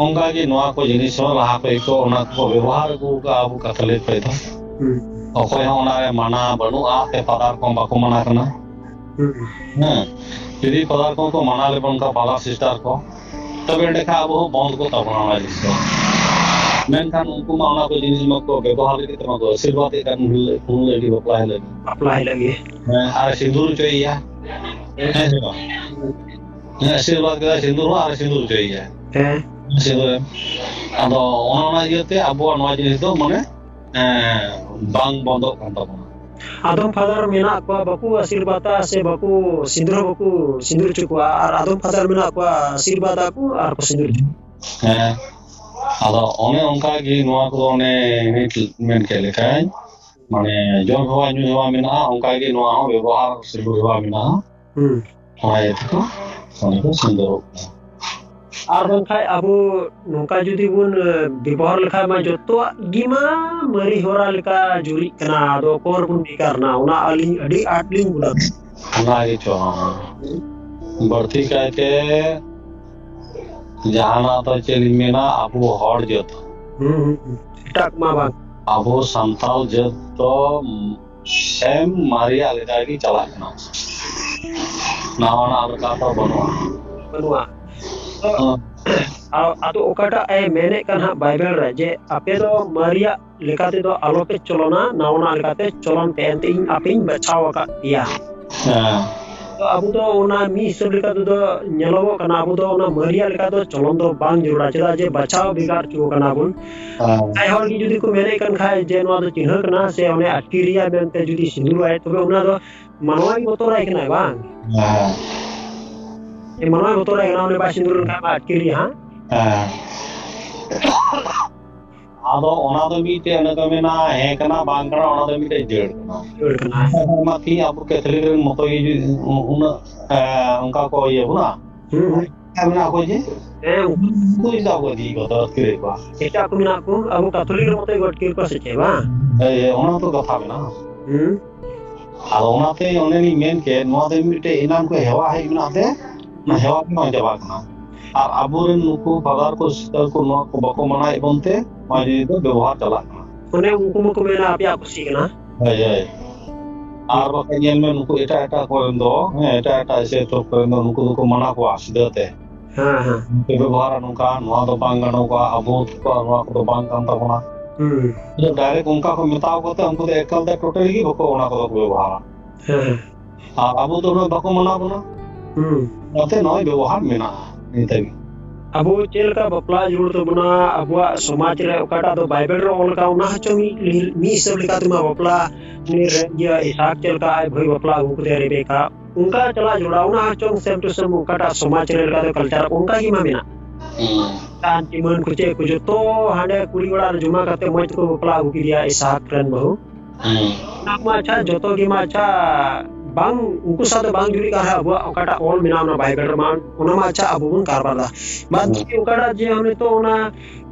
ᱚᱱᱠᱟ ᱜᱮ ᱱᱚᱣᱟ ᱠᱚ ᱡᱤᱱᱤᱥ ᱦᱚᱸ ᱞᱟᱦᱟ ᱠᱷᱚᱡ ᱠᱚ ᱚᱱᱟ ᱠᱚᱠᱚ ᱵᱮᱵᱚᱦᱟᱨ ᱟᱹᱜᱩ ᱠᱟᱜᱼᱟ ᱟᱵᱚ ᱠᱟᱛᱷᱟ ᱞᱟᱹᱭ ᱠᱷᱚᱡ ᱫᱚ᱾ ᱦᱩᱸ᱾ ᱚᱠᱚᱭ ᱦᱚᱸ ᱚᱱᱟ ᱨᱮ ᱢᱟᱱᱟ ᱵᱟᱹᱱᱩᱜᱼᱟ, ᱥᱮ ᱯᱷᱟᱫᱟᱨ ᱠᱚ ᱵᱟᱠᱚ ᱢᱟᱱᱟ ᱠᱟᱱᱟ᱾ ᱦᱩᱸ᱾ ᱦᱮᱸ, ᱡᱩᱫᱤ ᱯᱷᱟᱫᱟᱨ ᱠᱚ ᱠᱚ ᱢᱟᱱᱟ ᱞᱮᱵᱚᱱ ᱠᱷᱟᱱ, ᱯᱷᱟᱫᱟᱨ ᱥᱤᱥᱴᱟᱨ ᱠᱚ, ᱛᱚᱵᱮ ᱮᱸᱰᱮᱠᱷᱟᱱ ᱟᱵᱚ ᱦᱚᱸ ᱵᱚᱱᱫ ᱠᱚ ᱛᱟᱵᱚᱱᱟ ᱚᱱᱟ ᱡᱤᱱᱤᱥ ᱫᱚ᱾ ᱢᱮᱱᱠᱷᱟᱱ ᱩᱱᱠᱩ ᱢᱟ ᱚᱱᱟ ᱠᱚ ᱡᱤᱱᱤᱥ ᱢᱟ ᱠᱚ ᱵᱮᱵᱚᱦᱟᱨ ᱞᱟᱹᱜᱤᱫ ᱛᱮ ᱢᱟ ᱠᱚ ᱟᱥᱤᱨᱵᱟᱫ ᱮᱫ ᱠᱟᱱ ᱩᱱ ᱦᱤᱞᱳᱜ, ᱩᱱ ᱦᱤᱞᱳᱜ ᱜᱮ ᱵᱟᱯᱞᱟ ᱦᱤᱞᱳᱜ᱾ ᱵᱟᱯᱞᱟ ᱦᱤᱞᱳᱜ ᱜᱮ᱾ ᱦᱮᱸ, ᱟᱨ ᱥᱤᱸᱫᱩᱨ ᱦᱚᱪᱚᱭᱮᱭᱟ᱾ ᱦᱮᱸ ᱥᱮ ᱵᱟᱝ? ᱦᱮᱸ, ᱟᱥᱤᱨᱵᱟᱫ ᱠᱮᱫᱟ ᱥᱤᱸᱫᱩᱨ ᱦᱚᱸ ᱟᱨ ᱥᱤᱸᱫᱩᱨ ᱦᱚᱪᱚᱭᱮᱭᱟ᱾ ᱦᱮᱸ᱾ ᱥᱤᱸᱫᱩᱨ ᱮᱢ᱾ ᱟᱫᱚ ᱚᱱᱟ, ᱚᱱᱟ ᱤᱭᱟᱹᱛᱮ ᱟᱵᱚᱣᱟᱜ ᱱᱚᱣᱟ ᱡᱤᱱᱤᱥ ᱫᱚ ᱢᱟᱱᱮ, ᱮᱸ, ᱵᱟᱝ ᱵᱚᱱᱫᱚᱜ ᱠᱟᱱ ᱛᱟᱵᱚᱱᱟ᱾ ᱟᱫᱚᱢ ᱯᱷᱟᱫᱟᱨ ᱢᱮᱱᱟᱜ ᱠᱚᱣᱟ ᱵᱟᱠᱚ ᱟᱥᱤᱨᱵᱟᱫᱟ ᱥᱮ ᱵᱟᱠᱚ ᱥᱤᱸᱫᱩᱨ ᱦᱚᱸ ᱵᱟᱠᱚ ᱥᱤᱸᱫᱩᱨ ᱦᱚᱪᱚ ᱠᱚᱣᱟ, ᱟᱨ ᱟᱫᱚᱢ ᱯᱷᱟᱫᱟᱨ ᱢᱮᱱᱟᱜ ᱠᱚᱣᱟ ᱟᱥᱤᱨᱵᱟᱫᱟ ᱠᱚ ᱟᱨ ᱠᱚ ᱥᱤᱸᱫᱩᱨ ᱦᱚᱪᱚ ᱠᱚᱣᱟ᱾ ᱦᱮᱸ, ᱟᱫᱚ ᱚᱱᱮ ᱚᱱᱠᱟ ᱜᱮ ᱱᱚᱣᱟ ᱠᱚᱫᱚ ᱚᱱᱮ ᱱᱤᱛ ᱢᱮᱱ ᱠᱮᱫ ᱞᱮᱠᱟᱧ, ᱢᱟᱱᱮ ᱡᱚᱢ ᱦᱮᱣᱟ ᱧᱩ ᱦᱮᱣᱟ ᱢᱮᱱᱟᱜᱼᱟ, ᱚᱱᱠᱟ ᱜᱮ ᱱᱚᱣᱟ ᱦᱚᱸ ᱵᱮᱵᱚᱦᱟᱨ ᱥᱤᱸᱫᱩᱨ ᱦᱮᱣᱟ ᱢᱮᱱᱟᱜᱼᱟ᱾ ᱦᱩᱸ᱾ ᱚᱱᱟ ᱤᱭᱟᱹ ᱛᱮᱠᱚ ᱚᱱᱟ ᱠᱚ ᱥᱤᱸᱫᱩᱨᱚᱜ ᱠᱟᱱᱟ᱾ ᱟᱨ ᱵᱟᱝᱠᱷᱟᱡ ᱟᱵᱚ ᱱᱚᱝᱠᱟ ᱡᱩᱫᱤ ᱵᱚᱱ, ᱮ, ᱵᱮᱵᱚᱦᱟᱨ ᱞᱮᱠᱷᱟᱡ ᱢᱟ ᱡᱚᱛᱚᱣᱟᱜ ᱜᱮ ᱢᱟ ᱢᱟᱨᱮ ᱦᱚᱨᱟ ᱞᱮᱠᱟ ᱡᱩᱨᱤᱜ ᱠᱟᱱᱟ᱾ ᱟᱫᱚ ᱚᱠᱚᱭ ᱨᱮᱵᱚᱱ ᱵᱷᱮᱜᱟᱨ ᱱᱟ? ᱚᱱᱟ ᱟᱹᱞᱤᱧ ᱟᱹᱰᱤ ᱟᱸᱴ ᱞᱤᱧ ᱜᱩᱱᱟᱹᱱ᱾ ᱚᱱᱟ ᱜᱮᱪᱚ᱾ ᱵᱟᱹᱲᱛᱤ ᱠᱟᱭᱛᱮ ᱡᱟᱦᱟᱱᱟᱜ ᱫᱚ ᱪᱮᱫ ᱞᱤᱧ ᱢᱮᱱᱟ, ᱟᱵᱚ ᱦᱚᱲ ᱡᱟᱹᱛ᱾ ᱦᱩᱸ, ᱦᱩᱸ, ᱦᱩᱸ᱾ ᱮᱴᱟᱜ ᱢᱟ ᱵᱟᱝ᱾ ᱟᱵᱚ ᱥᱟᱱᱛᱟᱲ ᱡᱟᱹᱛ ᱫᱚ ᱥᱮᱢ ᱢᱟᱨᱮᱭᱟᱜ ᱞᱮᱠᱟ ᱜᱮ ᱪᱟᱞᱟᱜ ᱠᱟᱱᱟ᱾ ᱱᱟᱣᱟᱱᱟᱜ ᱞᱮᱠᱟ ᱫᱚ ᱵᱟᱹᱱᱩᱜᱼᱟ᱾ ᱵᱟᱹᱱᱩᱜᱼᱟ᱾ ᱛᱚ, ᱦᱮᱸ᱾ ᱟᱫᱚ ᱚᱠᱟᱴᱟᱜ ᱮ ᱢᱮᱱᱮᱫ ᱠᱟᱱ ᱦᱟᱸᱜ ᱵᱟᱭᱵᱮᱞ ᱨᱮ, ᱡᱮ ᱟᱯᱮ ᱫᱚ ᱢᱟᱨᱮᱭᱟᱜ ᱞᱮᱠᱟ ᱛᱮᱫᱚ ᱟᱞᱚᱯᱮ ᱪᱚᱞᱚᱱᱟ, ᱱᱟᱣᱟᱱᱟᱜ ᱞᱮᱠᱟᱛᱮ ᱪᱚᱞᱚᱱ ᱯᱮ, ᱮᱱᱛᱮ ᱤᱧ ᱟᱯᱮᱧ ᱵᱟᱪᱷᱟᱣ ᱟᱠᱟᱫ ᱯᱮᱭᱟ᱾ ᱦᱮᱸ᱾ ᱛᱚ ᱟᱵᱚ ᱫᱚ ᱚᱱᱟ ᱢᱤᱫ ᱦᱤᱥᱟᱹᱵ ᱞᱮᱠᱟ ᱛᱮᱫᱚ ᱧᱮᱞᱚᱜᱚᱜ ᱠᱟᱱᱟ, ᱟᱵᱚ ᱫᱚ ᱚᱱᱟ ᱢᱟᱨᱮᱭᱟᱜ ᱞᱮᱠᱟ ᱫᱚ ᱪᱚᱞᱚᱱ ᱫᱚ ᱵᱟᱝ ᱡᱟᱹᱨᱩᱲᱟ, ᱪᱮᱫᱟᱜ ᱡᱮ ᱵᱟᱪᱷᱟᱣ ᱵᱷᱮᱜᱟᱨ ᱦᱚᱪᱚ ᱠᱟᱱᱟ ᱵᱚᱱ᱾ ᱦᱮᱸ᱾ ᱟᱭ ᱦᱚᱲ ᱜᱮ ᱡᱩᱫᱤ ᱠᱚ ᱢᱮᱱᱮᱫ ᱠᱟᱱ ᱠᱷᱟᱡ ᱡᱮ ᱱᱚᱣᱟ ᱫᱚ ᱪᱤᱱᱦᱟᱹ ᱠᱟᱱᱟ ᱥᱮ ᱚᱱᱮ ᱟᱹᱛᱠᱤᱨᱤᱭᱟᱭ ᱢᱮᱱᱛᱮ ᱡᱩᱫᱤ ᱥᱤᱸᱫᱩᱨᱟᱭ, ᱛᱚᱵᱮ ᱚᱱᱟ ᱫᱚ ᱢᱟᱱᱣᱟᱭ ᱵᱚᱛᱚᱨᱟᱭ ᱠᱟᱱᱟᱭ ᱵᱟᱝ? ᱦᱮᱸ᱾ ᱡᱮ ᱢᱟᱱᱣᱟᱭ ᱵᱚᱛᱚᱨᱟᱭ ᱠᱟᱱᱟ, ᱩᱱᱤ ᱵᱟᱭ ᱥᱤᱸᱫᱩᱨ ᱞᱮᱱᱠᱷᱟᱱ ᱢᱟ ᱟᱹᱛᱠᱤᱨᱤᱭᱟ ᱦᱟᱸᱜ᱾ ᱦᱮᱸ᱾ ᱟᱫᱚ ᱚᱱᱟ ᱫᱚ ᱢᱤᱫᱴᱮᱡ ᱚᱱᱮ ᱠᱚ ᱢᱮᱱᱟ, ᱦᱮᱸ ᱠᱟᱱᱟ, ᱵᱟᱝ ᱠᱟᱱᱟ, ᱚᱱᱟ ᱫᱚ ᱢᱤᱫᱴᱮᱡ ᱡᱟᱹᱲ ᱠᱟᱱᱟ᱾ ᱡᱟᱹᱲ ᱠᱟᱱᱟ᱾ ᱚᱱᱟ ᱛᱮ ᱟᱵᱚ ᱠᱮᱛᱷᱚᱞᱤᱠ ᱨᱮᱱ ᱢᱚᱛᱚ ᱜᱮ ᱡᱩᱫᱤ ᱩᱱᱟᱹᱜ, ᱮ, ᱚᱱᱠᱟ ᱠᱚ ᱤᱭᱟᱹ ᱵᱚᱱᱟ᱾ ᱦᱩᱸ, ᱦᱩᱸ᱾ ᱦᱮᱸ, ᱢᱮᱱᱟᱜ ᱠᱚ ᱡᱮ᱾ ᱦᱮᱸ, ᱩᱱᱠᱩ᱾ ᱩᱱᱠᱩ ᱪᱮᱫᱟᱜ ᱠᱚ ᱤᱫᱤ ᱠᱚᱣᱟ, ᱟᱹᱛᱠᱤᱨᱮᱫ ᱠᱚᱣᱟ? ᱮᱴᱟᱜ ᱠᱚ ᱢᱮᱱᱟᱜ ᱠᱚ, ᱟᱵᱚ ᱠᱮᱛᱷᱚᱞᱤᱠ ᱨᱮ ᱢᱚᱛᱚ ᱜᱮ ᱟᱹᱛᱠᱤᱨ ᱠᱚᱣᱟ ᱥᱮ ᱪᱮᱫ ᱵᱟᱝ? ᱦᱮᱸ, ᱦᱮᱸ, ᱚᱱᱟ ᱦᱚᱸᱛᱚ ᱠᱟᱛᱷᱟ ᱢᱮᱱᱟᱜᱼᱟ᱾ ᱦᱩᱸ᱾ ᱟᱫᱚ ᱚᱱᱟᱛᱮ ᱚᱱᱮ ᱞᱤᱧ ᱢᱮᱱ ᱠᱮᱫ, ᱱᱚᱣᱟ ᱫᱚ ᱢᱤᱫᱴᱮᱡ ᱮᱱᱟᱝ ᱠᱷᱚᱱ ᱦᱮᱣᱟ ᱦᱮᱡ ᱢᱮᱱᱟᱜ ᱛᱮ, ᱚᱱᱟ ᱦᱮᱣᱟ ᱜᱮ ᱵᱟᱝ ᱪᱟᱵᱟᱜ ᱠᱟᱱᱟ᱾ ᱟᱨ ᱟᱵᱚᱨᱮᱱ ᱱᱩᱠᱩ ᱯᱷᱟᱫᱟᱨ ᱠᱚ, ᱥᱤᱥᱴᱟᱨ ᱠᱚ ᱱᱚᱣᱟ ᱠᱚ ᱵᱟᱠᱚ ᱢᱟᱱᱟᱣᱮᱫ ᱵᱚᱱᱛᱮ, ᱱᱚᱣᱟ ᱡᱤᱱᱤᱥ ᱫᱚ ᱵᱮᱵᱚᱦᱟᱨ ᱪᱟᱞᱟᱜ ᱠᱟᱱᱟ᱾ ᱚᱱᱮ ᱩᱱᱠᱩ ᱢᱟᱠᱚ ᱢᱮᱱᱟ, ᱟᱯᱮᱭᱟᱜ ᱠᱩᱥᱤ ᱠᱟᱱᱟ᱾ ᱦᱳᱭ, ᱦᱳᱭ᱾ ᱟᱨ ᱵᱟᱠᱷᱟᱡ ᱧᱮᱞ ᱢᱮ, ᱱᱩᱠᱩ ᱮᱴᱟᱜ ᱮᱴᱟᱜ ᱠᱚᱨᱮᱱ ᱫᱚ, ᱦᱮᱸ, ᱮᱴᱟᱜ ᱮᱴᱟᱜ ᱥᱴᱮᱴ ᱠᱚᱨᱮᱱ ᱫᱚ ᱱᱩᱠᱩ ᱫᱚᱠᱚ ᱢᱟᱱᱟ ᱠᱚᱣᱟ ᱥᱤᱫᱷᱟᱹ ᱛᱮ᱾ ᱦᱮᱸ, ᱦᱮᱸ᱾ ᱱᱩᱠᱩ ᱵᱮᱵᱚᱦᱟᱨᱟ ᱱᱚᱝᱠᱟ, ᱱᱚᱣᱟ ᱫᱚ ᱵᱟᱝ ᱜᱟᱱᱚᱜᱚᱜᱼᱟ, ᱟᱵᱚ ᱠᱚᱣᱟᱜ ᱱᱚᱣᱟ ᱠᱚᱫᱚ ᱵᱟᱝ ᱠᱟᱱ ᱛᱟᱵᱚᱱᱟ᱾ ᱦᱩᱸ᱾ ᱟᱫᱚ direct ᱚᱱᱠᱟ ᱠᱚ ᱢᱮᱛᱟᱣ ᱠᱚᱛᱮ ᱩᱱᱠᱩ ᱫᱚ ᱮᱠᱟᱞ ᱛᱮ totally ᱜᱮ ᱵᱟᱠᱚ, ᱚᱱᱟ ᱠᱚᱫᱚ ᱠᱚ ᱵᱮᱵᱚᱦᱟᱨᱟ᱾ ᱦᱮᱸ, ᱦᱮᱸ᱾ ᱟᱨ ᱟᱵᱚ ᱫᱚ ᱩᱱᱟᱹᱜ ᱵᱟᱠᱚ ᱢᱟᱱᱟ ᱵᱚᱱᱟ᱾ ᱦᱩᱸ᱾ ᱚᱱᱟᱛᱮ ᱱᱚᱜᱼᱚᱭ ᱵᱮᱵᱚᱦᱟᱨ ᱢᱮᱱᱟᱜᱼᱟ ᱱᱤᱛ ᱦᱟᱹᱵᱤᱡ᱾ ᱟᱵᱚ ᱪᱮᱫ ᱞᱮᱠᱟ ᱵᱟᱯᱞᱟ ᱡᱟᱹᱨᱩᱲ ᱛᱟᱵᱚᱱᱟ, ᱟᱵᱚᱣᱟᱜ ᱥᱚᱢᱟᱡᱽ ᱨᱮ ᱚᱠᱟᱴᱟᱜ ᱫᱚ ᱵᱟᱭᱵᱮᱞ ᱨᱮ ᱚᱞ ᱟᱠᱟᱫ, ᱚᱱᱟ ᱦᱚᱪᱚ ᱢᱤᱫ, ᱢᱤᱫ ᱦᱤᱥᱟᱹᱵ ᱞᱮᱠᱟ ᱛᱮᱢᱟ ᱵᱟᱯᱞᱟ, ᱩᱱᱤ ᱨᱮ, ᱤᱭᱟᱹ, ᱤᱥᱦᱟᱠ ᱪᱮᱫ ᱞᱮᱠᱟ ᱟᱡ ᱵᱷᱟᱹᱭ ᱵᱟᱯᱞᱟ ᱟᱹᱜᱩ ᱠᱮᱫᱮᱭᱟ ᱨᱮᱵᱮᱠᱟ, ᱚᱱᱠᱟ ᱪᱟᱞᱟᱜ ᱡᱟᱹᱨᱩᱲᱟ, ᱚᱱᱟ ᱦᱚᱪᱚᱝ same to same ᱚᱠᱟᱴᱟᱜ ᱥᱚᱢᱟᱡᱽ ᱨᱮ ᱞᱮᱠᱟ ᱫᱚ culture ᱚᱱᱠᱟ ᱜᱮ ᱢᱟ ᱢᱮᱱᱟᱜ᱾ ᱦᱩᱸ᱾ ᱫᱟᱱ ᱪᱤᱢᱟᱹᱱ ᱠᱚ ᱪᱮᱫ ᱠᱚ ᱡᱚᱛᱚ ᱦᱟᱸᱰᱮ ᱠᱩᱲᱤ ᱚᱲᱟᱜ ᱨᱮ ᱡᱚᱢᱟ ᱠᱟᱛᱮ ᱢᱚᱡᱽ ᱛᱮᱠᱚ ᱵᱟᱯᱞᱟ ᱟᱹᱜᱩ ᱠᱮᱫᱮᱭᱟ ᱤᱥᱦᱟᱠ ᱨᱮᱱ ᱵᱟᱹᱦᱩ᱾ ᱦᱩᱸ᱾ ᱚᱱᱟ ᱢᱟ ᱟᱪᱪᱷᱟ, ᱡᱚᱛᱚ ᱜᱮ ᱢᱟ ᱟᱪᱪᱷᱟ, ᱵᱟᱝ, ᱩᱱᱠᱩ ᱥᱟᱶ ᱫᱚ ᱵᱟᱝ ᱡᱩᱨᱤᱜ ᱠᱟᱱ ᱨᱮᱦᱚᱸ ᱟᱵᱚᱣᱟᱜ ᱚᱠᱟᱴᱟᱜ ᱚᱞ ᱢᱮᱱᱟᱜᱼᱟ ᱚᱱᱟ ᱵᱟᱭᱵᱮᱞ ᱨᱮᱢᱟ, ᱚᱱᱟ ᱢᱟ ᱟᱪᱪᱷᱟ ᱟᱵᱚ ᱵᱚᱱ ᱠᱟᱨᱵᱟᱨ ᱫᱟ᱾ ᱵᱟᱫ ᱦᱩᱸ᱾ ᱵᱟᱹᱠᱤ ᱚᱠᱟᱴᱟᱜ ᱡᱮ ᱱᱤᱛᱚᱜ ᱚᱱᱟ,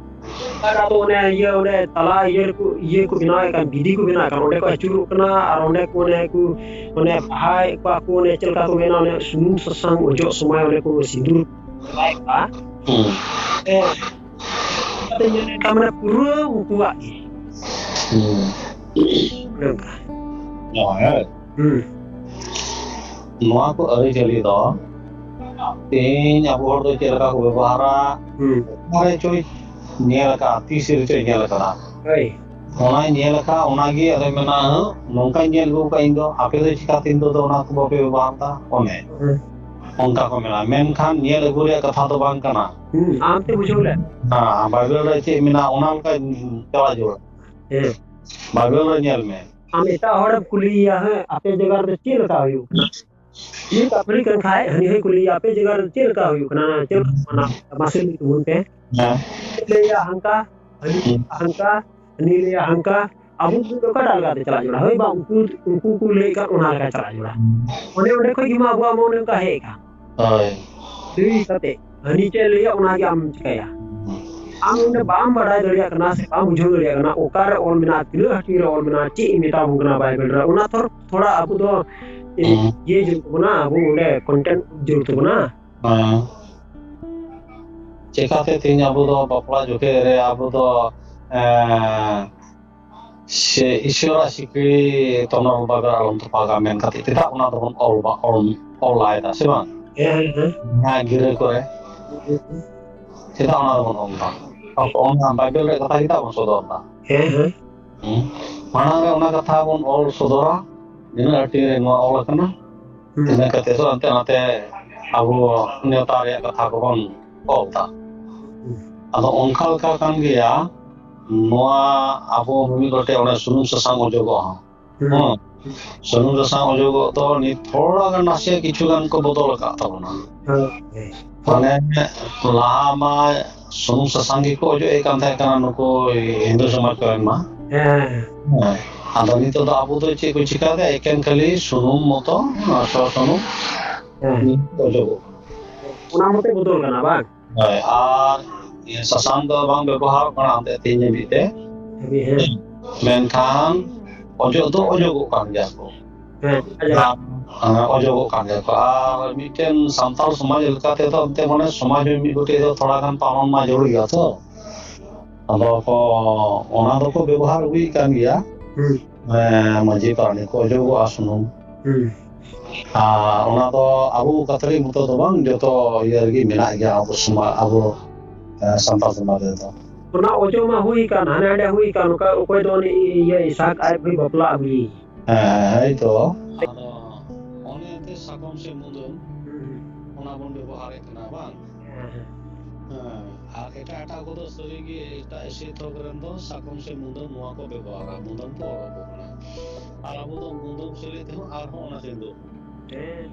ᱚᱠᱟᱴᱟᱜ ᱫᱚ ᱚᱱᱮ ᱤᱭᱟᱹ, ᱚᱸᱰᱮ ᱛᱟᱞᱟ ᱤᱭᱟᱹ ᱨᱮᱠᱚ, ᱤᱭᱟᱹ ᱠᱚ ᱵᱮᱱᱟᱣᱮᱫ ᱠᱟᱱ, ᱵᱤᱫᱷᱤ ᱠᱚ ᱵᱮᱱᱟᱣᱮᱫ ᱠᱟᱱ, ᱚᱸᱰᱮ ᱠᱚ ᱟᱹᱪᱩᱨᱚᱜ ᱠᱟᱱᱟ ᱟᱨ ᱚᱸᱰᱮ ᱠᱚ ᱚᱱᱮ ᱠᱚ, ᱚᱱᱮ ᱵᱟᱦᱟᱭᱮᱫ ᱠᱚᱣᱟ ᱠᱚ, ᱚᱱᱮ ᱪᱮᱫ ᱞᱮᱠᱟ ᱠᱚ ᱢᱮᱱᱟ, ᱚᱱᱮ ᱥᱩᱱᱩᱢ ᱥᱟᱥᱟᱝ ᱚᱡᱚᱜ ᱥᱚᱢᱚᱭ ᱚᱸᱰᱮ ᱠᱚ ᱥᱤᱸᱫᱩᱨ ᱞᱟᱜᱟᱣᱮᱫ ᱠᱚᱣᱟ᱾ ᱦᱩᱸ᱾ ᱦᱮᱸ᱾ ᱚᱱᱟᱛᱮ ᱧᱮᱞ ᱞᱮᱠᱷᱟᱱ ᱢᱟᱱᱮ ᱯᱩᱨᱟᱹ ᱩᱱᱠᱩᱣᱟᱜ ᱜᱮ᱾ ᱦᱩᱸ᱾ ᱚᱱᱮ ᱚᱱᱠᱟ᱾ ᱦᱮᱸ᱾ ᱦᱩᱸ᱾ ᱱᱚᱣᱟ ᱠᱚ ᱟᱹᱨᱤᱪᱟᱹᱞᱤ ᱫᱚ ᱛᱮᱦᱮᱧ ᱟᱵᱚ ᱦᱚᱲ ᱫᱚ ᱪᱮᱫ ᱞᱮᱠᱟ ᱠᱚ ᱵᱮᱵᱚᱦᱟᱨᱟ, ᱦᱩᱸ᱾ ᱚᱠᱟᱨᱮ ᱪᱚᱭ ᱧᱮᱞ ᱟᱠᱟᱫᱼᱟ, ᱛᱤᱥ ᱨᱮ ᱪᱚᱭ ᱧᱮᱞ ᱟᱠᱟᱫᱼᱟ᱾ ᱦᱳᱭ᱾ ᱚᱱᱟᱭ ᱧᱮᱞ ᱟᱠᱟᱫ, ᱚᱱᱟᱜᱮ ᱟᱫᱚᱭ ᱢᱮᱱᱟ, "ᱦᱮᱸ, ᱱᱚᱝᱠᱟᱧ ᱧᱮᱞ ᱟᱹᱜᱩ ᱟᱠᱟᱫ ᱤᱧ ᱫᱚ, ᱟᱯᱮ ᱫᱚ ᱪᱤᱠᱟᱹᱛᱮ ᱤᱧ ᱫᱚ ᱚᱱᱟ ᱠᱚ ᱵᱟᱯᱮ ᱵᱮᱵᱚᱦᱟᱨ ᱮᱫᱟ?" ᱚᱱᱮ ᱦᱮᱸ᱾ ᱚᱱᱠᱟ ᱠᱚ ᱢᱮᱱᱟ, ᱢᱮᱱᱠᱷᱟᱱ ᱧᱮᱞ ᱟᱹᱜᱩ ᱨᱮᱭᱟᱜ ᱠᱟᱛᱷᱟ ᱫᱚ ᱵᱟᱝ ᱠᱟᱱᱟ᱾ ᱦᱩᱸ, ᱟᱢ ᱛᱮ ᱵᱩᱡᱷᱟᱹᱣ ᱞᱮᱢ᱾ ᱦᱮᱸ, ᱵᱟᱭᱵᱮᱞ ᱨᱮ ᱪᱮᱫ ᱢᱮᱱᱟᱜᱼᱟ, ᱚᱱᱟ ᱞᱮᱠᱟ ᱪᱟᱞᱟᱜ ᱡᱟᱹᱨᱩᱲᱟ᱾ ᱦᱮᱸ᱾ ᱵᱟᱭᱵᱮᱞ ᱨᱮ ᱧᱮᱞ ᱢᱮ᱾ ᱟᱢ ᱮᱴᱟᱜ ᱦᱚᱲᱮᱢ ᱠᱩᱞᱤᱭᱮᱭᱟ, "ᱦᱮᱸ, ᱟᱯᱮ ᱡᱟᱭᱜᱟ ᱨᱮᱫᱚ ᱪᱮᱫ ᱞᱮᱠᱟ ᱦᱩᱭᱩᱜ ᱠᱟᱱᱟ?" ᱢᱤᱫ ᱠᱟᱯᱷᱲᱤ ᱠᱟᱱ ᱠᱷᱟᱡ, ᱦᱟᱹᱱᱤ ᱦᱚᱸᱭ ᱠᱩᱞᱤᱭᱮᱭᱟ, "ᱟᱯᱮ ᱡᱟᱭᱜᱟ ᱨᱮᱫᱚ ᱪᱮᱫ ᱞᱮᱠᱟ ᱦᱩᱭᱩᱜ ᱠᱟᱱᱟ? ᱪᱮᱫ ᱞᱮᱠᱟ ᱠᱚ ᱢᱟᱱᱟᱣ ᱠᱮᱫᱟ? ᱢᱟᱥᱮ ᱞᱟᱹᱭ ᱛᱟᱵᱚᱱ ᱯᱮ᱾" ᱦᱮᱸ᱾ ᱦᱟᱹᱱᱤ ᱞᱟᱹᱭᱟ ᱦᱟᱱᱠᱟ, ᱦᱟᱹᱱᱤ ᱦᱩᱸ᱾ ᱞᱟᱹᱭᱟ ᱦᱟᱱᱠᱟ, ᱟᱵᱚ ᱫᱚ ᱚᱠᱟᱴᱟᱜ ᱞᱮᱠᱟᱛᱮ ᱪᱟᱞᱟᱜ ᱡᱚᱲᱟ? ᱦᱳᱭ ᱵᱟᱝ, ᱩᱱᱠᱩ, ᱩᱱᱠᱩ ᱠᱚ ᱞᱟᱹᱭᱮᱫ ᱠᱟᱱ ᱚᱱᱟ ᱞᱮᱠᱟ ᱪᱟᱞᱟᱜ ᱡᱚᱲᱟ᱾ ᱦᱩᱸ᱾ ᱚᱱᱮ ᱚᱸᱰᱮ ᱠᱷᱚᱡ ᱜᱮ ᱢᱟ ᱟᱵᱚᱣᱟᱜ ᱢᱟ ᱚᱱᱮ ᱚᱱᱠᱟ ᱦᱮᱡ ᱟᱠᱟᱱ᱾ ᱦᱳᱭ᱾ ᱞᱟᱹᱭ ᱠᱟᱛᱮ, ᱦᱟᱹᱱᱤ ᱪᱮᱫ ᱞᱟᱹᱭᱟ ᱚᱱᱟ ᱜᱮ ᱟᱢ ᱪᱤᱠᱟᱹᱭᱟ? ᱦᱩᱸ᱾ ᱟᱢ ᱚᱸᱰᱮ ᱵᱟᱢ ᱵᱟᱰᱟᱭ ᱫᱟᱲᱮᱭᱟᱜ ᱠᱟᱱᱟ ᱥᱮ ᱵᱟᱢ ᱵᱩᱡᱷᱟᱹᱣ ᱫᱟᱲᱮᱭᱟᱜ ᱠᱟᱱᱟ, ᱚᱠᱟᱨᱮ ᱚᱞ ᱢᱮᱱᱟᱜᱼᱟ, ᱛᱤᱱᱟᱹᱜ ᱦᱟᱹᱴᱤᱧ ᱨᱮ ᱚᱞ ᱢᱮᱱᱟᱜᱼᱟ, ᱪᱮᱫ ᱮ ᱢᱮᱛᱟ ᱵᱚᱱ ᱠᱟᱱᱟ ᱵᱟᱭᱵᱮᱞ ᱨᱮ, ᱚᱱᱟ ᱛᱷᱚᱨ-, ᱛᱷᱚᱲᱟ ᱟᱵᱚ ᱫᱚ, ᱮ, ᱦᱩᱸ᱾ ᱤᱭᱟᱹ ᱡᱟᱹᱨᱩᱲ ᱛᱟᱵᱚᱱᱟ, ᱟᱵᱚ ᱚᱸᱰᱮ content ᱡᱟᱹᱨᱩᱲ ᱛᱟᱵᱚᱱᱟ᱾ ᱦᱮᱸ᱾ ᱪᱮᱠᱟᱛᱮ ᱛᱮᱦᱮᱧ ᱟᱵᱚ ᱫᱚ ᱵᱟᱯᱞᱟ ᱡᱚᱠᱷᱮᱡ ᱨᱮ ᱟᱵᱚ ᱫᱚ, ᱮᱸ, ᱥᱮ ᱤᱥᱚᱨᱟᱜ ᱥᱤᱠᱲᱤ ᱛᱚᱱᱚᱞ ᱵᱟᱜᱟᱲ ᱟᱞᱚᱢ ᱛᱚᱯᱟᱜᱟ ᱢᱮᱱ ᱠᱟᱛᱮ ᱪᱮᱫᱟᱜ ᱚᱱᱟ ᱫᱚᱵᱚᱱ ᱚᱞ ᱵᱟ-, ᱚᱞ, ᱚᱞ ᱞᱟᱭᱫᱟ ᱥᱮ ᱵᱟᱝ? ᱦᱮᱸ, ᱦᱮᱸ, ᱦᱮᱸ᱾ ᱡᱟᱦᱟᱸ ᱜᱤᱨᱟᱹ ᱠᱚᱨᱮ᱾ ᱦᱮᱸ, ᱦᱮᱸ᱾ ᱪᱮᱫᱟᱜ ᱚᱱᱟ ᱫᱚᱵᱚᱱ ᱚᱞ ᱫᱟ? ᱚᱱᱟ ᱵᱟᱭᱵᱮᱞ ᱨᱮ ᱠᱟᱛᱷᱟ ᱪᱮᱫᱟᱜ ᱵᱚᱱ ᱥᱚᱫᱚᱨ ᱫᱟ? ᱦᱮᱸ, ᱦᱮᱸ᱾ ᱦᱩᱸ? ᱢᱟᱲᱟᱝ ᱨᱮ ᱚᱱᱟ ᱠᱟᱛᱷᱟ ᱵᱚᱱ ᱚᱞ ᱥᱚᱫᱚᱨᱟ, ᱱᱤᱱᱟᱹᱜ ᱦᱟᱹᱴᱤᱧ ᱨᱮ ᱱᱚᱣᱟ ᱚᱞ ᱟᱠᱟᱱᱟ᱾ ᱦᱩᱸ᱾ ᱤᱱᱟᱹ ᱠᱟᱛᱮ ᱫᱚ ᱮᱱᱛᱮ ᱚᱱᱟᱛᱮ ᱟᱵᱚ ᱱᱮᱣᱛᱟ ᱨᱮᱭᱟᱜ ᱠᱟᱛᱷᱟ ᱠᱚᱵᱚᱱ ᱚᱞ ᱫᱟ᱾ ᱦᱩᱸ᱾ ᱟᱫᱚ ᱚᱱᱠᱟ ᱞᱮᱠᱟ ᱠᱟᱱ ᱜᱮᱭᱟ, ᱱᱚᱣᱟ ᱟᱵᱚ ᱢᱤᱢᱤᱫ ᱜᱚᱴᱮᱡ ᱚᱱᱮ ᱥᱩᱱᱩᱢ ᱥᱟᱥᱟᱝ ᱚᱡᱚᱜᱚᱜ ᱦᱚᱸ᱾ ᱦᱩᱸ᱾ ᱦᱩᱸ᱾ ᱥᱩᱱᱩᱢ ᱥᱟᱥᱟᱝ ᱚᱡᱚᱜᱚᱜ ᱫᱚ ᱱᱤᱛ ᱛᱷᱚᱲᱟ ᱜᱟᱱ ᱱᱟᱥᱮ ᱠᱤᱪᱷᱩ ᱜᱟᱱ ᱠᱚ ᱵᱚᱫᱚᱞ ᱟᱠᱟᱫ ᱛᱟᱵᱚᱱᱟ᱾ ᱦᱳᱭ᱾ ᱢᱟᱱᱮ ᱞᱟᱦᱟ ᱢᱟ ᱥᱩᱱᱩᱢ ᱥᱟᱥᱟᱝ ᱜᱮᱠᱚ ᱚᱡᱚᱜ ᱮᱫ ᱠᱟᱱ ᱛᱟᱦᱮᱸ ᱠᱟᱱᱟ ᱱᱩᱠᱩ ᱦᱤᱱᱫᱩ ᱥᱚᱢᱟᱡᱽ ᱠᱚᱨᱮᱱ ᱢᱟ᱾ ᱦᱮᱸ᱾ ᱦᱮᱸ᱾ ᱟᱫᱚ ᱱᱤᱛᱚᱜ ᱫᱚ ᱟᱵᱚ ᱫᱚ ᱪᱮᱫ ᱠᱚ ᱪᱤᱠᱟᱹᱭᱮᱫᱟ? ᱮᱠᱮᱱ ᱠᱷᱟᱹᱞᱤ ᱥᱩᱱᱩᱢ ᱢᱚᱛᱚ, ᱚᱱᱟ ᱥᱚ ᱥᱩᱱᱩᱢ ᱦᱮᱸ᱾ ᱚᱡᱚᱜᱚᱜ ᱠᱟᱱᱟ᱾ ᱚᱱᱟ ᱢᱚᱛᱚ ᱵᱚᱫᱚᱞ ᱠᱟᱱᱟ ᱵᱟᱝ? ᱦᱳᱭ, ᱟᱨ ᱤᱭᱟᱹ ᱥᱟᱥᱟᱝ ᱫᱚ ᱵᱟᱝ ᱵᱮᱵᱚᱦᱟᱨᱚᱜ ᱠᱟᱱᱟ ᱮᱱᱛᱮ ᱛᱮᱦᱮᱧ ᱦᱟᱹᱵᱤᱡ ᱛᱮ᱾ ᱦᱟᱹᱵᱤᱡ, ᱦᱮᱸ᱾ ᱢᱮᱱᱠᱷᱟᱱ ᱚᱡᱚᱜ ᱫᱚ ᱚᱡᱚᱜᱚᱜ ᱠᱟᱱ ᱜᱮᱭᱟ ᱠᱚ᱾ ᱦᱮᱸ, ᱚᱡᱚᱜ᱾ ᱟᱨ, ᱦᱮᱸ, ᱚᱡᱚᱜᱚᱜ ᱠᱟᱱ ᱜᱮᱭᱟ ᱠᱚ᱾ ᱟᱨ ᱢᱤᱫᱴᱮᱱ ᱥᱟᱱᱛᱟᱲ ᱥᱚᱢᱟᱡᱽ ᱞᱮᱠᱟ ᱛᱮᱫᱚ ᱮᱱᱛᱮ ᱢᱟᱱᱮ ᱥᱚᱢᱟᱡᱽ ᱢᱤᱫ ᱜᱚᱴᱮᱡ ᱫᱚ ᱛᱷᱚᱲᱟ ᱜᱟᱱ ᱯᱟᱞᱚᱱ ᱢᱟ ᱡᱟᱹᱨᱩᱲ ᱜᱮᱭᱟ ᱛᱚ᱾ ᱟᱫᱚ ᱠᱚ, ᱚᱱᱟ ᱫᱚᱠᱚ ᱵᱮᱵᱚᱦᱟᱨ ᱟᱹᱜᱩᱭᱮᱫ ᱠᱟᱱ ᱜᱮᱭᱟ᱾ ᱦᱩᱸ᱾ ᱦᱮᱸ, ᱢᱟᱹᱡᱷᱤ ᱯᱟᱨᱟᱱᱤᱠ ᱠᱚ ᱚᱡᱚᱜᱚᱜᱼᱟ ᱥᱩᱱᱩᱢ᱾ ᱦᱩᱸ᱾ ᱟᱨ ᱚᱱᱟ ᱫᱚ ᱟᱵᱚ ᱠᱟᱛᱷᱟ ᱨᱮ ᱢᱚᱛᱚ ᱫᱚ ᱵᱟᱝ, ᱡᱚᱛᱚ ᱤᱭᱟᱹ ᱨᱮᱜᱮ ᱢᱮᱱᱟᱜ ᱜᱮᱭᱟ ᱟᱵᱚ ᱥᱚᱢᱟᱡᱽ, ᱟᱵᱚ ᱥᱟᱱᱛᱟᱲ ᱥᱚᱢᱟᱡᱽ ᱨᱮᱫᱚ᱾ ᱚᱱᱟ ᱚᱡᱚᱜ ᱢᱟ ᱦᱩᱭ ᱟᱠᱟᱱ, ᱦᱟᱱᱮ ᱦᱟᱸᱰᱮ ᱦᱩᱭ ᱟᱠᱟᱱ, ᱚᱠᱟ ᱚᱠᱚᱭ ᱫᱚ ᱩᱱᱤ ᱤᱭᱟᱹ ᱤᱥᱦᱟᱠ ᱟᱡ ᱵᱷᱟᱹᱭ ᱵᱟᱯᱞᱟ ᱟᱹᱜᱩᱭᱮ᱾ ᱦᱮᱸ, ᱦᱮᱸ, ᱦᱮᱸ, ᱦᱮᱸ, ᱛᱚ᱾ ᱟᱫᱚ ᱚᱱᱮ ᱮᱱᱛᱮ ᱥᱟᱠᱚᱢ ᱥᱮ ᱢᱩᱫᱟᱹᱢ, ᱦᱩᱸ᱾ ᱚᱱᱟ ᱵᱚᱱ ᱵᱮᱵᱚᱦᱟᱨᱮᱫ ᱠᱟᱱᱟ, ᱵᱟᱝ? ᱦᱮᱸ, ᱦᱮᱸ᱾ ᱦᱮᱸ, ᱟᱨ ᱮᱴᱟᱜ, ᱮᱴᱟᱜ ᱠᱚᱫᱚ ᱥᱟᱹᱨᱤᱜᱮ ᱮᱴᱟᱜ ᱮᱥᱮᱫ ᱛᱷᱚᱠ ᱨᱮᱱ ᱫᱚ ᱥᱟᱠᱚᱢ ᱥᱮ ᱢᱩᱫᱟᱹᱢ ᱱᱚᱣᱟ ᱠᱚ ᱵᱮᱵᱚᱦᱟᱨᱟ, ᱢᱩᱫᱟᱹᱢ ᱠᱚ ᱚᱰᱚᱠ ᱠᱟᱱᱟ᱾ ᱟᱨ ᱟᱵᱚ ᱫᱚ ᱢᱩᱫᱟᱹᱢ ᱥᱮᱞᱮᱫ ᱛᱮᱦᱚᱸ ᱟᱨᱦᱚᱸ ᱚᱱᱟ ᱥᱤᱸᱫᱩᱨ᱾ ᱦᱮᱸ᱾